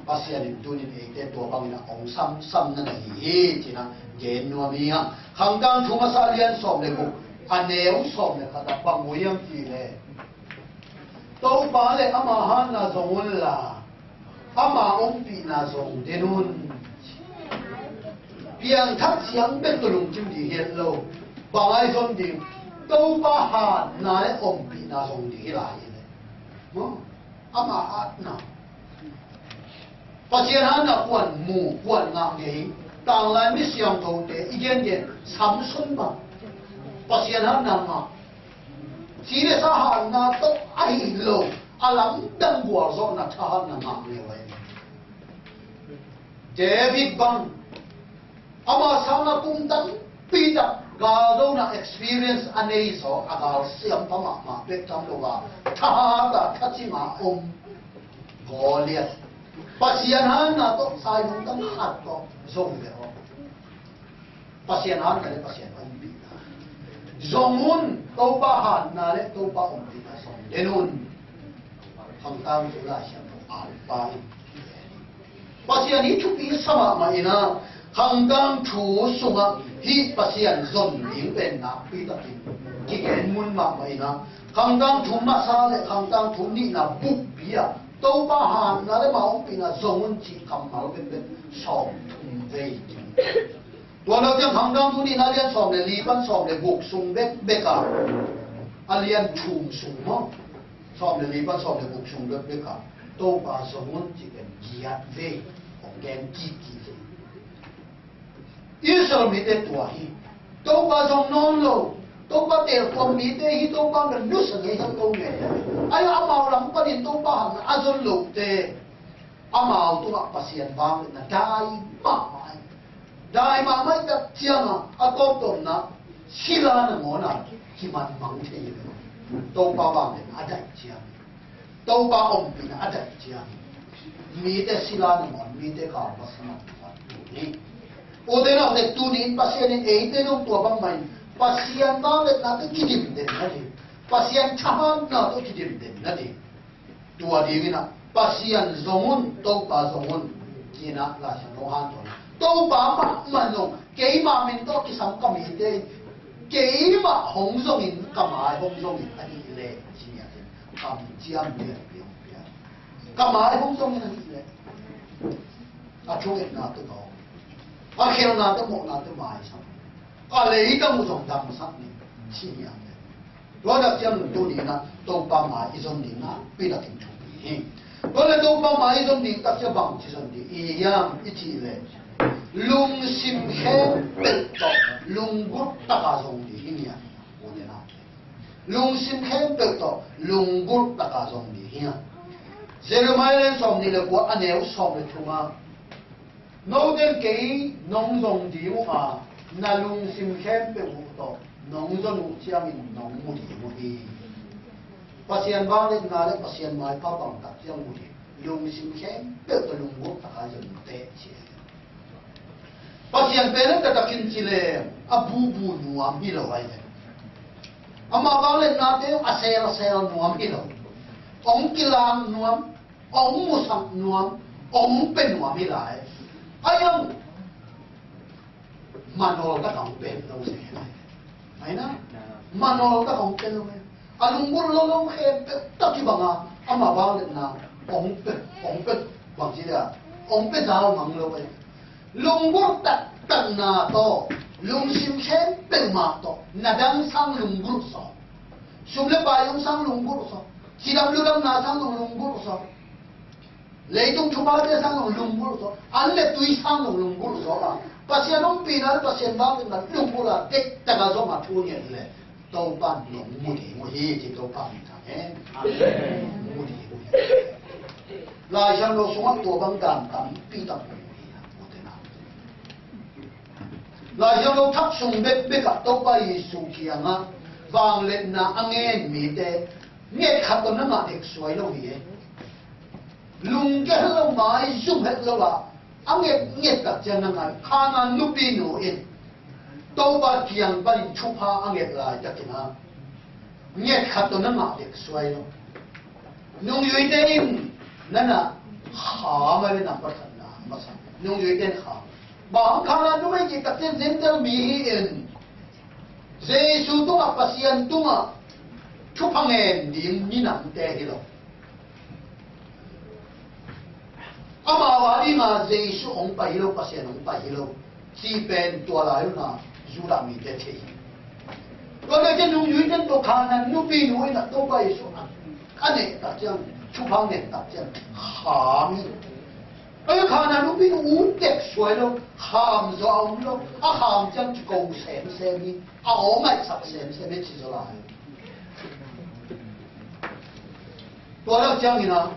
Pasian in tuni in eite tua bangin ah hong sam, sam na na hi hi, ci-in ah gen nuam hi hang. Khang Tangthu Masa lian sawm le guk, a neu sawm le khat ah bang mu hiam cih leh, Topa le ama hatna zong un la, ama ompihna zong den un. Piangthak ciang bek tawh lungkim ding hi lo. Bang a i zon ding? Topa hatna le ompihna zong ding hi lai hi leh. Maw? Ama hatna. Pasian hatna kuan mu, kuan ngah ngei. Tanglai mi siangthote i gengen, Samson bang Pasian hatna ngah. Ci le sa hatna tawh ahi lo, a lamdang gualzawhna thahatna ngah ngei uh ahi. David bang, ama sangin kum tampi tak galdona experience a nei zaw, a gal siampha mahmah bek tham lo a, thahat a, thacinga om Goliath. Pasian hatna tawh, sai lungtang khat tawh zong ve aw. Pasian hatna le Pasian ompihna zong un, Topa hatna le Topa ompihna zong den un. Khang Tangthu Lai Siangtho a pa in, Pasian hi thupi sa mahmah in ah, Khang Tangthu sungah hih Pasian zon ding pen nakpi takin kigen mun mahmah in ah, Khang Tangthu Masa le Khang Tangthu Nihna bukpi ah Topa hatna le ama ompihna zong un cih kammal bekbek sawmthum vei ding. Tua lo ciang Khang Tangthu Nihna lian sawm le li pan sawm le guk sung bekbek ah, a lian thum sung maw, sawm le li pan sawm le guk sung bekbek ah Topa zong un cih pen giat vei hong gen kikkik hi. Israel mite tua hi. Topa zong nawn lo, Topa telkhuam mite hi, Topa na nusia ngei hiam ko nge. Ahi amau lam panin Topa hatna a zon lote, amau tungah Pasian vangliatna dai mahmah hi. Dai mahmah hi tak ciangin a tawptawpna sila nangawn a kiman mang thei hi. Topa vangliatna a daih ciang, Topa ompihna a daih ciang, mite sila nangawn, mite kau masa nangawn hi. Ute naute, tuni in Pasian in eite zong tua bangmah in Pasian vangliatna tawh kidim den nading, Pasian thahatna tawh kidim den nading, tua dingin ah Pasian zong un, Topa zong un, ci-in ah Lai Siangtho hanthawn. Topa mahmah zong, keima min tawh kisam ka mite in Keimah hong zongin, ka mai hong zongin ahih leh, ci-in a, kamciam lianpi hong pia. Ka mai hong zongin ahih leh, a thungetna tawh tawng, a khelhna tawh mawhna tawh maisak, a leitang uh zong damsak ni, ci-in a. Tua tak ciang tuni-in a Topa mai i zon ding nakpi takin thupi hi. Tua leh Topa mai i zon ding tak ciang bangci zon ding i hiam i cih leh, lungsim khempeuh tawh lunggulh takin zong ding hi, ni a. Lungsim khempeuh tawh lunggulh takin zong ding hi. Jeremiah lian sawmnih leh kua, a neu sawm leh thum ah, note in kei nong zong ding uh a, na lungsim khempeuh uh tawh nong zon uh ciangin nong mu ding uh hi. Pasian vangliatna leh Pasian maipha bang tak ciang mu ding, lungsim khempeuh tawh lunggulh takin zon uh teh, ci. Pasian pen a taktakin ci leng a bubu nuam hi lo ahi leh, amah vangliatnate a selsel nuam hi lo, hong kilang nuam, hong musak nuam, hong pia nuam hi lai. Ahi zong, manol takin hong pia lo se. Ahi na, manol takin hong pia lo se. A lunggulh lo lo khempeuh tawh kibang a, amah vangliatna hong pia, hong pia, bangci dia, hong pia zau mang lo ahi. Lunggulh taktakna tawh, lungsim khempeuh mah tawh, na dang sang lunggulh zaw, sum leh pai hong sang lunggulh zaw, cidam ludamna sang lunggulh zaw, leitung thuphate sang lunggulh zaw, an leh tui sang lunggulh zaw a, Pasian ompihna leh Pasian vangliatna lunggulh a, deih takin zong a thunget leh, Topa in nong mu ding uh hi, ci. Topa min thang hen. Amen. Mu ding uh hi. Laisiangtho sungah tua bang dan tampi tak om hi. Laisiangtho thak sung bekbek ah Topa Jesu kiangah vangliatna a ngen mite nget khat tawh na ngah dek suai lo hi e. Lungkia het lo, maizum het lo a, a ngetnget tak ciang na ngah Kanaan nupinu in Topa kiang panin thupha a nget laitakin a, nget khat tawh na ngah dek suai lo. Nungzuite in na na kham a, le nambat khatna masa. Nungzuite in kham. Bang hang Kanaan numei cih tak ciang Gentile mi hi-in, Jesu tungah, Pasian tungah thupha ngen ding minamte hi lo. Amau a dinga Jesu hong pai hi lo, Pasian hong pai hi lo cih pen tua lai-in a Judah mite thei hi. Tua leh nungzuite tawh Kanaan nupinu in a Topa Jesu a, a neh tak ciang, thupha ngen tak ciang kham hi. Ei, Kanaan nupinu ut dek suai lo, kham zaw a om lo, a kham ciang kiko semsem hi, a aw ngaihsak semsem hi, ci zaw lai. Tua tak ciangin a,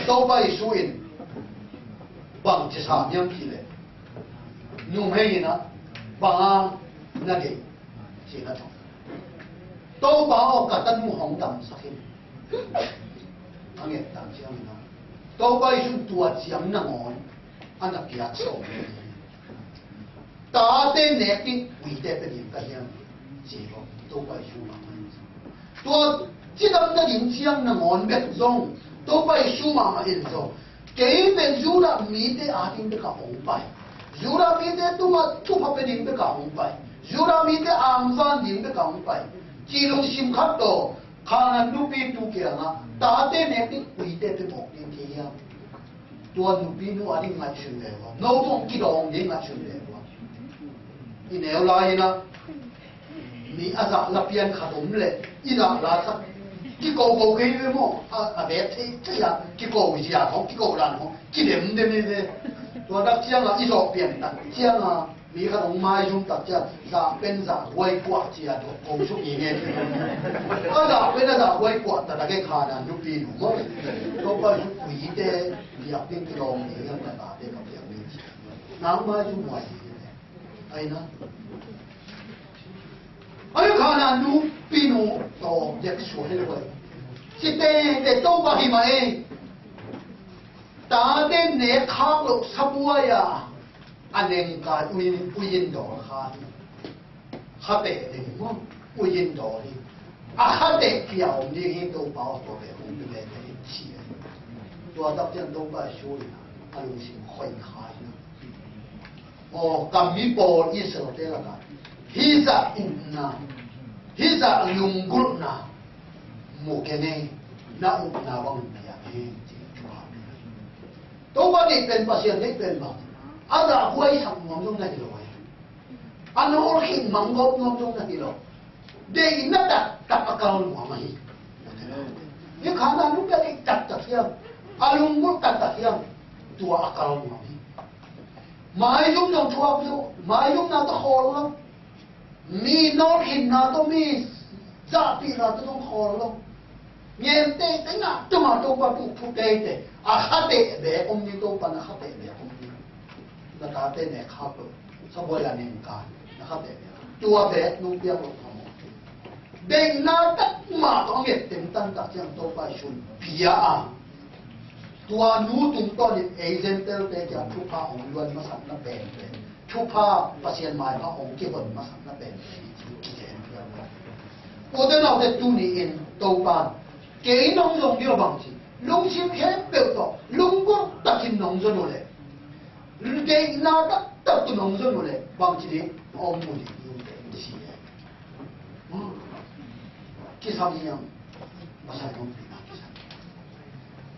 Topa Jesu in bang ci sam hiam cih leh, numei in a, bang a na deih, ci-in a thong. Topa aw, ka tanu hong damsak in, a nget tak ciangin a, Topa Jesu in tua ciang nangawn a na piak sawm. Tate nek ding uite pia ding ka hiam, ci-in Topa Jesu mahmah in zong. Tua cidam nading ciang nangawn bek zong Topa Jesu mahmah in zong, kei pen Judah mite a ding bek a hong pai, Judah mite tungah thupha pia ding bek a hong pai, Judah mite angzan ding bek a hong pai, cih lungsim khat tawh Kanaan nupi tu kiangah tate nek ding uite pia mawk ding ka hiam? Tua nupinu a ding ngaihsun le uh a, no tawh kidawng ding ngaihsun le uh a. I neu lai-in a, mi a zahla pian khat om leh i zahla sak, kikoko kei ve maw? A, a bek thei thei a, kiko zia khawng, kiko dan khawng kidemdem hi ve. Tua tak ciangah i zawh pian tak ciangah mi khat hong maizum tak ciang, zahpen zahhuai kuah ci-a dawh ko suk hi nge. A zahpen a zahhuai kuah taktak e, Kanaan nupinu maw. Topa Jesu, uite piak ding kilawm ni hiam, ka tate ka piak ding ci. Nang maizum huai hi nge. Ai na. Ai, Kanaan nupinu tawh dek suai lo ai. Ci tete Topa hi mah ei. Tate nek khak loh sabuai a, a nengkai ui, ui in dawl kha hi. Khateh ding maw, ui in dawl hi. A khateh kia om ding hi, Topa aw, tua pen hong pia leh ka hi, ci hi. Tua tak ciang Topa Jesu in a lungsim khoih kha hi. Aw, ka mi pawl Israel-te lakah Hih zah upna, hih zah lunggulhna mu kei ni, na upna bang piang hi, ci. Topa deih pen, Pasian deih pen bang, a zahhuai sak nuam zong na hi lo hi. A nawlkhin manggawp nuam zong na hi lo. Deihna taktak a kal nuam ahi. Hih kha na lungkia deih taktak hiam, a lunggulh taktak hiam, tua a kal nuam hi. Maizum zong thuak zo, maizumna tawh khawl lo. Mi nawlkhinna tawh, mi zahpihna tawh zong khawl lo. Ngen teitei na tuma Topa tu thu teitei. A khateh bek om ni, Topa na khateh bek om ni. Na tate nek kha peuh, sabuai a ning ka, na khateh bek. Tua bek nong piak lo kha maw. Deihna tak mah tawh a nget teng tan tak ciang Topa i sun pia a. Tua nu tungtawnin ei Gentile te kiang thupha hong luan masakna penpen, thupha Pasian maipha hong kihon masakna penpen hi ci kigen pia lo. Ute naute, tuni-in Topa kei nong zong dih lo bang ci, lungsim khempeuh tawh lunggulh takin nong zon uh leh, deihna taktak tawh nong zon uh leh bang ci ding, hong mu ding hi uh teh, ci hi. Kisam hiam? Pasian ompihna kisam.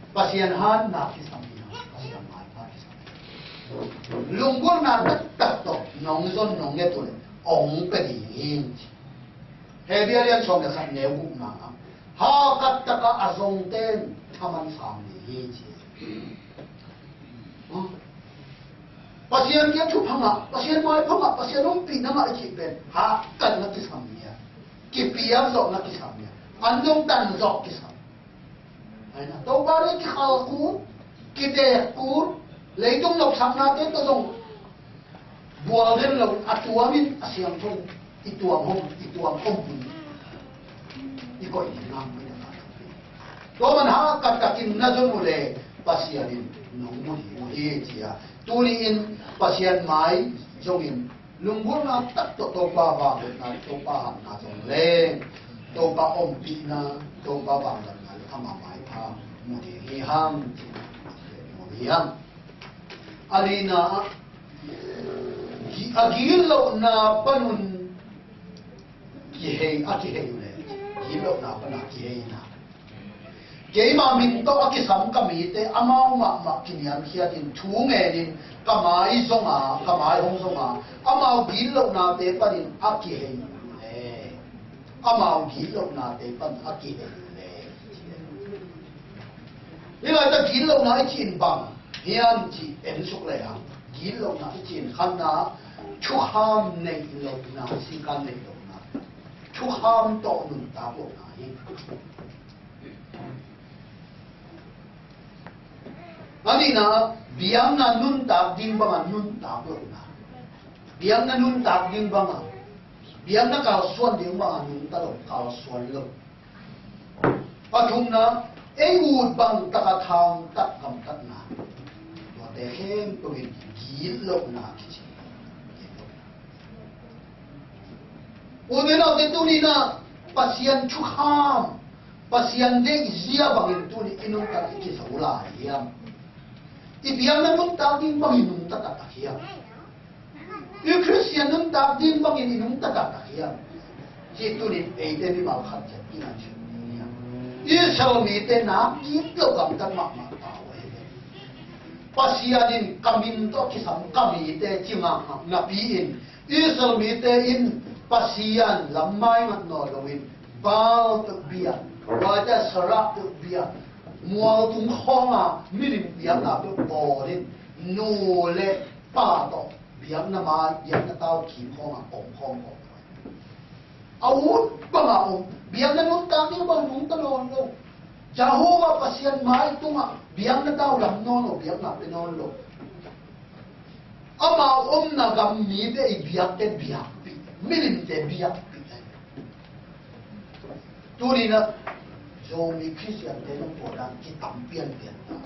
Pasian hanna kisam hiam? Pasian maipha kisam hiam? Lunggulhna taktak tawh nong zon nong nget uh leh hong pia ding hi, ci. Hebru a lian sawm le khat, neu gukna ah, hahkat takah a zongte in thaman sang ding hi, ci. Pasian kiang thupha ngah, Pasian maipha ngah, Pasian ompihna ngah i cih pen hahkatna kisam hi a, kipiak zawhna kisam hi a, an dong tan zawh kisam. Ahi na, Topa le kikhal kun, kitek kun, leitung nopsaknate tawh zong bual den lo, a tuamin a siangtho, i tuam hong, i tuam hong hun i koih ding nang. Tua man hahkat takin na zon uh leh Pasian in nong mu ding uh hi, ci a. Tuni-in Pasian mai zongin lunggulhna tak tawh Topa vangliatna, Topa hatna zong leng, Topa ompihna, Topa vangliatna le ama maipha mu ding hi hang, ci a. A lina ah, a gitlohna panun kihei, a kihei uh leh, gitlohna pana kiheina. Keima min tawh a kisam ka mite amau mahmah kiniamkhiatin thu ngenin ka mai zonga, ka mai hong zonga, amau gitlohnate panin a kihei uh leh, amau gitlohnate panin a kihei uh leh. Hih laitak gitlohna i cih in bang hiam cih en suk lehang, gitlohna i cih in khatna, thukham neih lohna, sikan neih lohna, thukham tawh nuntak lohna hi. A nihna, biakna nuntak ding banga nuntak lohna. Biakna nuntak ding banga, biakna kalsuan ding banga nungta lo, kalsuan lo. Pathumna, ei ut bang taka thangtak gamtatna. Tuate khempeuh in gitlohna kici. Ute naute, tuni-in ah Pasian thukham, Pasian deihzia bangin tuni i nuntak i kizo lai hiam? I biakna nuntak ding bangin nungta taktak hiam? I Khristian nuntak ding bangin i nungta taktak hiam? Cih tuni-in eite mimal khat ciat i ngaihsut ding hiam? Israel mite nak gitloh gamtat mahmah ta uh ahi ve. Pasian in ka min tawh kisam ka mite ci mahmah napi-in, Israel mite in Pasian lam maingat nawn loin, Baal peuh biak, tua Asherah peuh biak, mualtung khawnga milim biakna peuh bawlin, nu le pa tawh biakna mai, biakna tau kim khawnga om khawm khawm. A ut banga om, biakna nuntak ding bang nungta nawn lo. Jehovah Pasian mai tungah biakna tau lam nawn lo, biakna pia nawn lo. Amau omna gam mite i biakte biakpih, milimte biakpih. Tuni-in ah Zomi Khristiante zong tua dan kitam pianpian ta.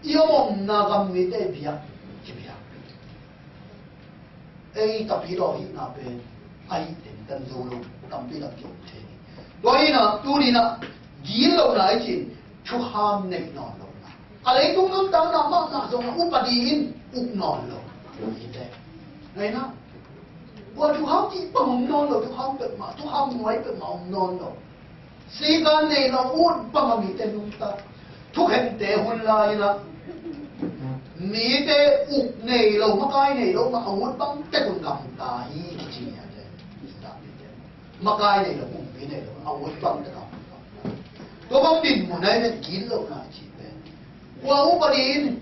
I om omna gam mite biak, kibiakpih. Ei tapidaw hihna pen a hih teng tan zo lo, tampi tak kiom thei. Tua hi-in ah tuni-in ah gitlohna i cih in thukham neih nawn lohna. A leitung nuntakna mahmah zong a upadi in uk nawn lo. Hi teh. Ngaihna. Tua thukham cih bang om nawn lo, thukham peuhmah, thukham nuai peuhmah om nawn lo. Sikan nei lo, ut bang a mite nungta. Thukhente hun lai-in ah mite uk nei lo, makai nei lo, ma a ut bang tek un gamta hi kici ni a te. Makai nei lo, kumpi nei lo, a ut bang tek a. Tua bang dinmun ahi ve, gitlohna cih pen. Kua upa ding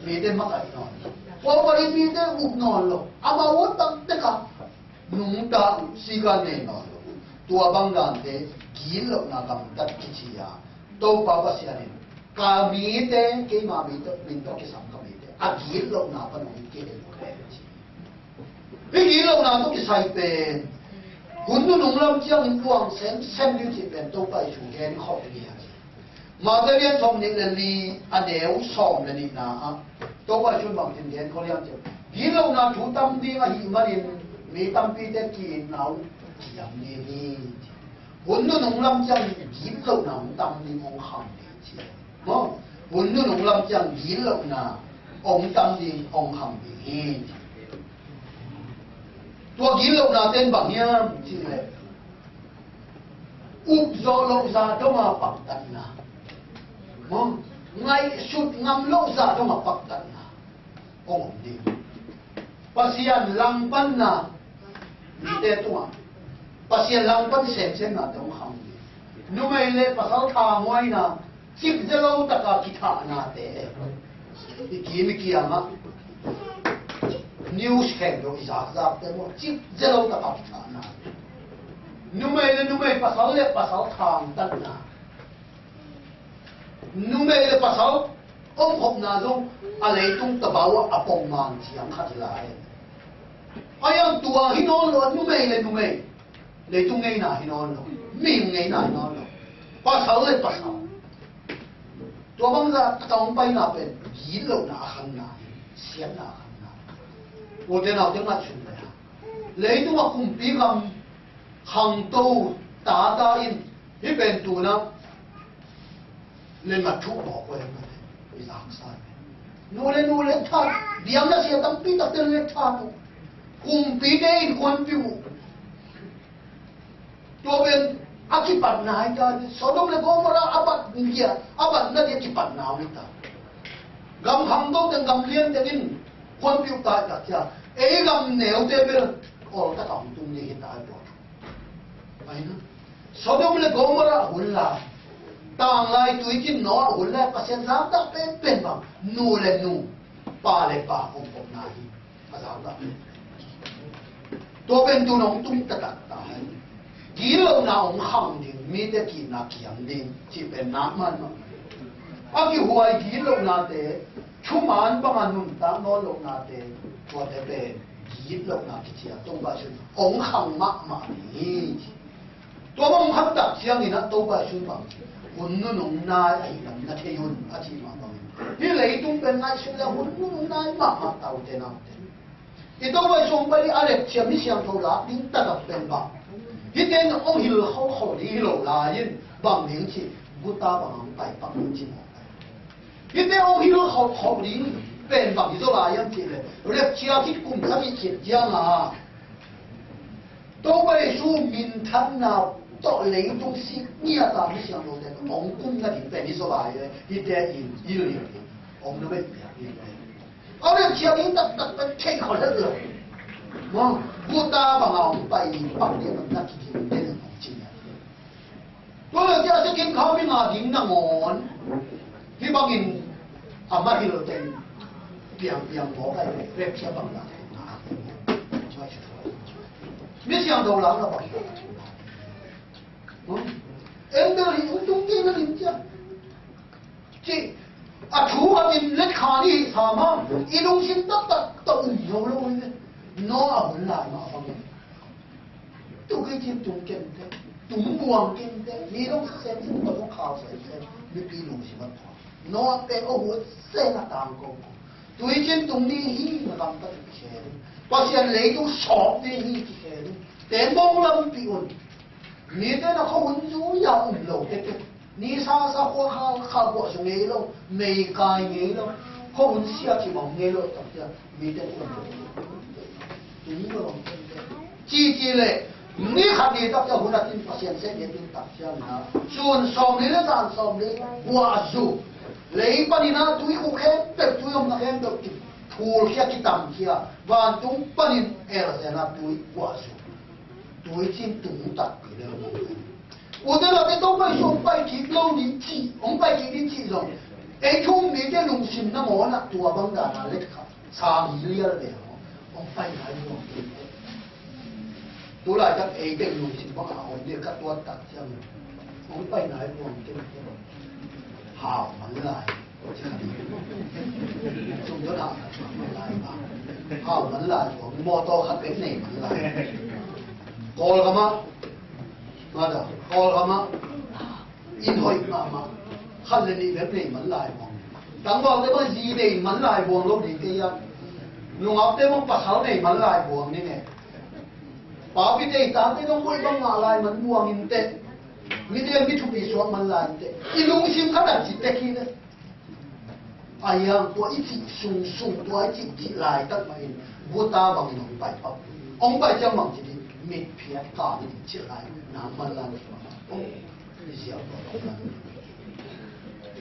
mite makaih nawn lo. Kua upa ding mite uk nawn lo. Amau ut bang tek a nungta, sikan nei nawn lo. Tua bang dante gitlohna gamtat kici a, Topa Pasian in ka mite, keima mite, min tawh kisam ka mite a gitlohna pan hong kihel uh hen ci. Hih gitlohna tawh kisai pen hun nunung lam ciangin luang semsem ding cih pen Topa Jesu gen khawh ding hi a ci. Matthai lian sawmnih le li, a neu sawm le nihna ah Topa Jesu in bang ci-in gen khawh hiam cih leh, gitlohna thu tam ding ahih manin mi tampite ki-itna uh kiam ding hi. Hun nunung lam ciang gitlohna hong tam ding, hong khang ding ci. Maw? Hun nunung lam ciang gitlohna hong tam ding, hong khang ding hi. Tua gitlohna ten bang hiam cih leh, uk zawh loh zah dong a paktatna. Maw? Ngaihsut ngam loh zah dong a paktatna hong om ding. Pasian langpanna mite tungah, Pasian langpan semsemnate hong khang ding. Numei le pasal thamuaina, cipzia lo taka kithahnate. I kim i kiangah news khempeuh i zakzakte maw, cipzia lo taka kithahna. Numei le numei, pasal le pasal thangtatna. Numei le pasal omkhopna zong a leitung tabau ah a pongman ciang khat hi lai. A iang tua hi nawn lo, numei le numei. Leitung ngeina hi nawn lo. Mihing ngeina hi nawn lo. Pasal le pasal. Tua bangzah a tawng paina pen gitlohna a khanna hi. Siatna a khanna. Ute naute ngaihsun le a, leitung a kumpi gam khangto tata in hih pen tuna le mat thu mawk uh e, i zaksa e. Nu le nu le that, biakna sia tampi takte le that uh. Kumpite in kuanpih uh. Tua pen a kipatna hi ta, Sodom le Gomorrah a bat dia, a batna dia kipatna uh hi ta. Gam khangto teng, gam lian teng in kuanpih uh ta hi ta cia. Ei gam neute bel oltak a hong tung ding hi ta hi tua. Ahi na, Sodom le Gomorrah hun lai, tanglai tuicin Noah hun lai, Pasian zakdah penpen bang, nu le nu, pa le pa omkhopna hi. A zakdah penpen. Tua pen tu nong tung taktak ta hi. Gitlohna hong khang ding, mite ki-itna kiam ding cih pen nak mahmah. A kihuai gitlohnate, thuman banga nuntak nawn lohnate, tuate pen gitlohna kici a, Topa Jesu in hong khang mahmah ding hi. Tua bang hong khang tak ciangin ah Topa Jesu in bang ci, hun nunung nai ahih lam na thei un, a cih mah bangin, hih leitung pen ngaihsun le hun nunung nai mahmah ta, ute naute. I Topa Jesu hong pai ding a lepcia mi siangtho lak ding taktak pen bang, hihte in hong hilh khauhkhauh ding hi lo lai-in, bang ding cih, guta bang hong pai pak ding cih mawk. Hihte hong hilh khauhkhauh ding pen bang hi zaw lai hiam cih leh, rapture khit kum sagih khit ciangin Topa Jesu minthanna tawh leitung sik ngiat a mi siangthote hong kumna ding pen hi zaw lai leh, hihte in hilh ding, hong na beh piak ding pen. A rapture ding taktak pen thei khol het lo. Maw, guta bang a hong pai ding, pak ding bang na kiging den hong ci ngiat. Tua leh cia second coming a ding nangawn, hih bangin a mahil teng piangpiang mawk a, rapture bang la. Mi siangtho lak na bang. Angel hi hong tung kei na lim cia. Ci, a thu khat in let kha ni hi sam a, i lungsim taktak tawh um zo lo hi ve. Noah hun lai mah bangin. Tu kei cin tung kente, tung buang kente, mi dong semsem, tua dong khau semsem, mipi lungsim a tua. Noah pen a huat seng a tangko. Tuicin tung ni hi na gamtat kikhel in. Pasian leitung sawp ni hi kikhel in. Ten bawng lampi un. Mite na khuahun zui a um lo tete. Nisa sa khua kha, kha khua su ngei lo, meikai ngei lo, khuahun sia ci mawng ngei lo, tak cia, mite khua lo. Tuni lo, Ci ci le, ni khat ni tak ciang hun a tin Pasian seh ni a tin tak ciang na. Sun sawmli le zan sawmli, guah zu. Lei panin a tui khuk khempeuh, tui omna khempeuh kiphulkhia, kitamkhia. Vantung panin elzen a tui guah zu. Tui cin tung takpi le. Ute naute, tawh pai sung pai kik lo ding cih, hong pai kik ding cih zong. Ei thu-um mite lungsim nangawn ah tua bang dan a let khat. Sang hi lial ve hong. Hong pai nai buang kei. Tu laitak ei teng lungsim bang a om ding ka tuat tak ciang. Hong pai nai buang kei. Hau man lai. Sum tuan hau man lai ba. Hau man lai buang. Mawtaw khat bek nei man lai. Kawlgam ah. Mada. Kawlgam ah. Inn hoih mahmah. Khat le nih bek nei man lai buang. Tangvalte bang zi nei man lai buang lo ding kei a. Nungakte bang pasal nei man lai buang ni ne. Paupite i tate dong hoih bang ngah lai man buang in teh. Mite mi thupi suak man lai in teh. I lungsim khat a ci tek hi le. A hiang tua i cih sungsung, tua i cih cih laitak mah in guta bangin hong pai pah. Hong pai ciang bang ci ding, mitphiat ka ding cih lai, nang man lai.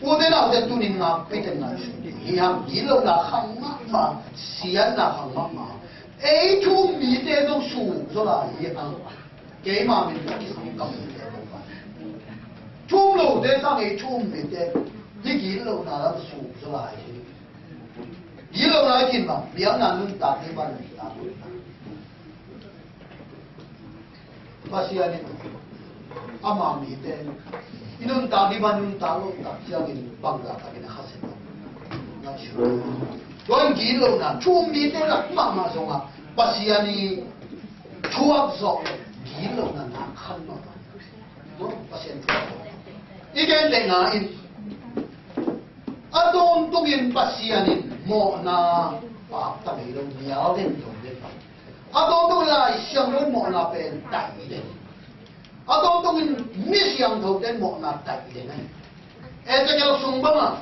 Ute naute, tunin ngakpi teng ngaihsun hi hang, gitlohna khang mahmah, siatna khang mahmah. Ei thu-um mite zong suk zaw lai hi hang. Keima min ka kisam kam mite zong. Thu-um lote sang ei thu-um mite, hih gitlohna lam suk zaw lai hi. Gitlohna i cih bang, biakna nuntak ding bang nuntak. Pasian in ama mite i nuntak ding bang nuntak lo tak ciangin bangzah takin a khasia. Tua in gitlohna, thu-um mite lak mahmah zongah Pasian i thuak zawh gitlohna nak khan mahmah. Pasian thuak zawh. I gentehna in a tawntungin Pasian in mawhna pakta ngei lo, nial den dong den. A tawntungin Lai Siangtho in mawhna pen taih den. A tawntungin mi siangthote in mawhna taih den ahi. Ezekiel sung bangah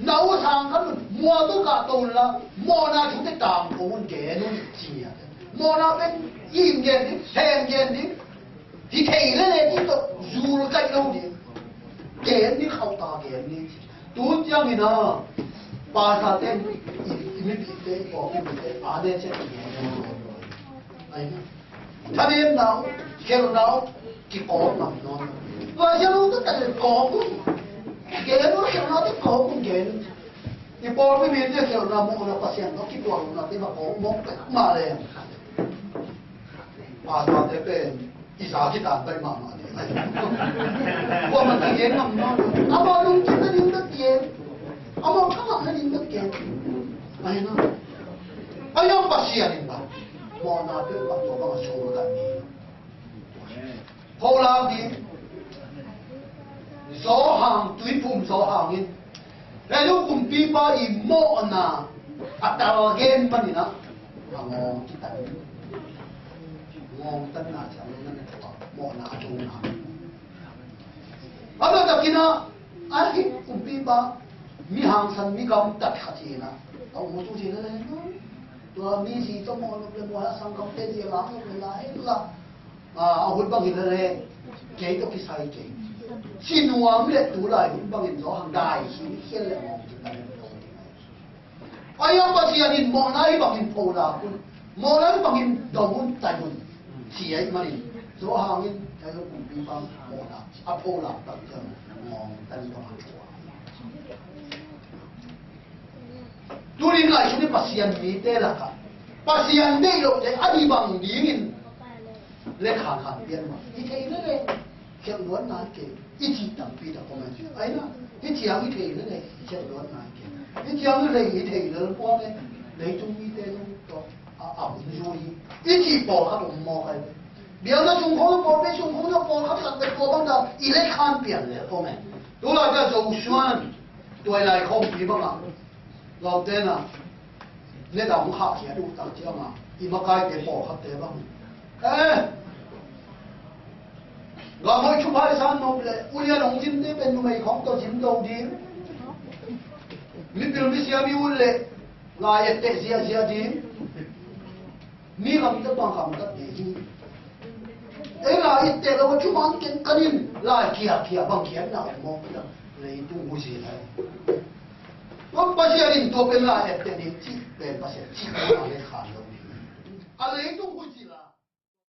na u sang khan un, mual tawh kahto unla, mawhna thute tangko un, gen un ci a. Mawhna pen in gen ding, theng gen ding. Hi thei lele ding tawh zul kaih lo ding. Gen ni, khauhta gen ni. Tun ciangin a pastor te i, i mipite, i pawlpite a ne ciat i gen ni. Ai na. Thanemna uh, khelhna uh kikawk ngam nawn lo. Lai Siangtho uh tak tak le kawk un. Gen uh, khelhna uh kikawk un, gen. I pawlpi mite khelhna mawhna Pasian tawh kituak lohna te mah kawk mawk pek mah leng. Pastor te pen i za kitan pai mahmah ni. Kuamah kigen ngam nawn lo. Amah lungkim nading bek gen. Amah thamak nading bek gen. Ai na. Ai na, Pasian in bang mawhna peuhpah tua bang a sung kan ni. Pholak ding. Johan, tuiphum Johan in, hih kumpipa i mawhna a tal gen panin a ngawng kitan. Ngawng tanna ciang lo na ne tua mawhna a tungna. A tua takin a, a hih kumpipa mi hangsan, mi gamtat khat hi na. A um tu hi na le. Tua mi zi tawh mawh nop le mawh a, sanggamte zi a lak nop le la, la. A, a hun bang hi lele, kei tawh kisai kei. Ci nuam le tu lai hun bangin Johan dai hi khial le mawng ci ta le mawng ci ta. Ai a, Pasian in mawhna hi bangin pholak un, mawhna hi bangin dong un, tai un. Ci ai manin Johan in tai lo kumpipa mawhna a pholak tak ciang mawng tan bang a pholak. Tunin ngaihsun ni, Pasian mite lakah Pasian deih lohte a hi bang dingin lekhan khan pian mah. I thei lele, khelh luat nai kei. I cih tampi tak om ai. Ai na, hih ciang i thei lele, khelh luat nai kei. Hih ciang i thei, i thei lel pua le, leitung mite zong tawh a, a hun zui hi. I cih pawlkhat om mawk ai. Biakna sung khawng, pawlpi sung khawng, pawlkhat khat bek tua bang ta i lekhan pian le om ai. Tu laitak Joshua in tua i lai khawmpi bangah Lautena ne dang khahkhia duh tak ciangah i makaite pawlkhatte bang, eh, gamhoih thupha i san nop leh ulian hong zinte pen numei khawng tawh zin do ding. Mipil misiam i ut leh lai etteh ziahziah ding. Mi gamtat bang gamtat ding hi. Ei la i teh lo a thuman ken kanin la kia kia bang kian na om maw? Leitung huzia lai. Tua Pasian in tua pen la et teh ding cih pen Pasian cih na le khan lo ding. A leitung huzia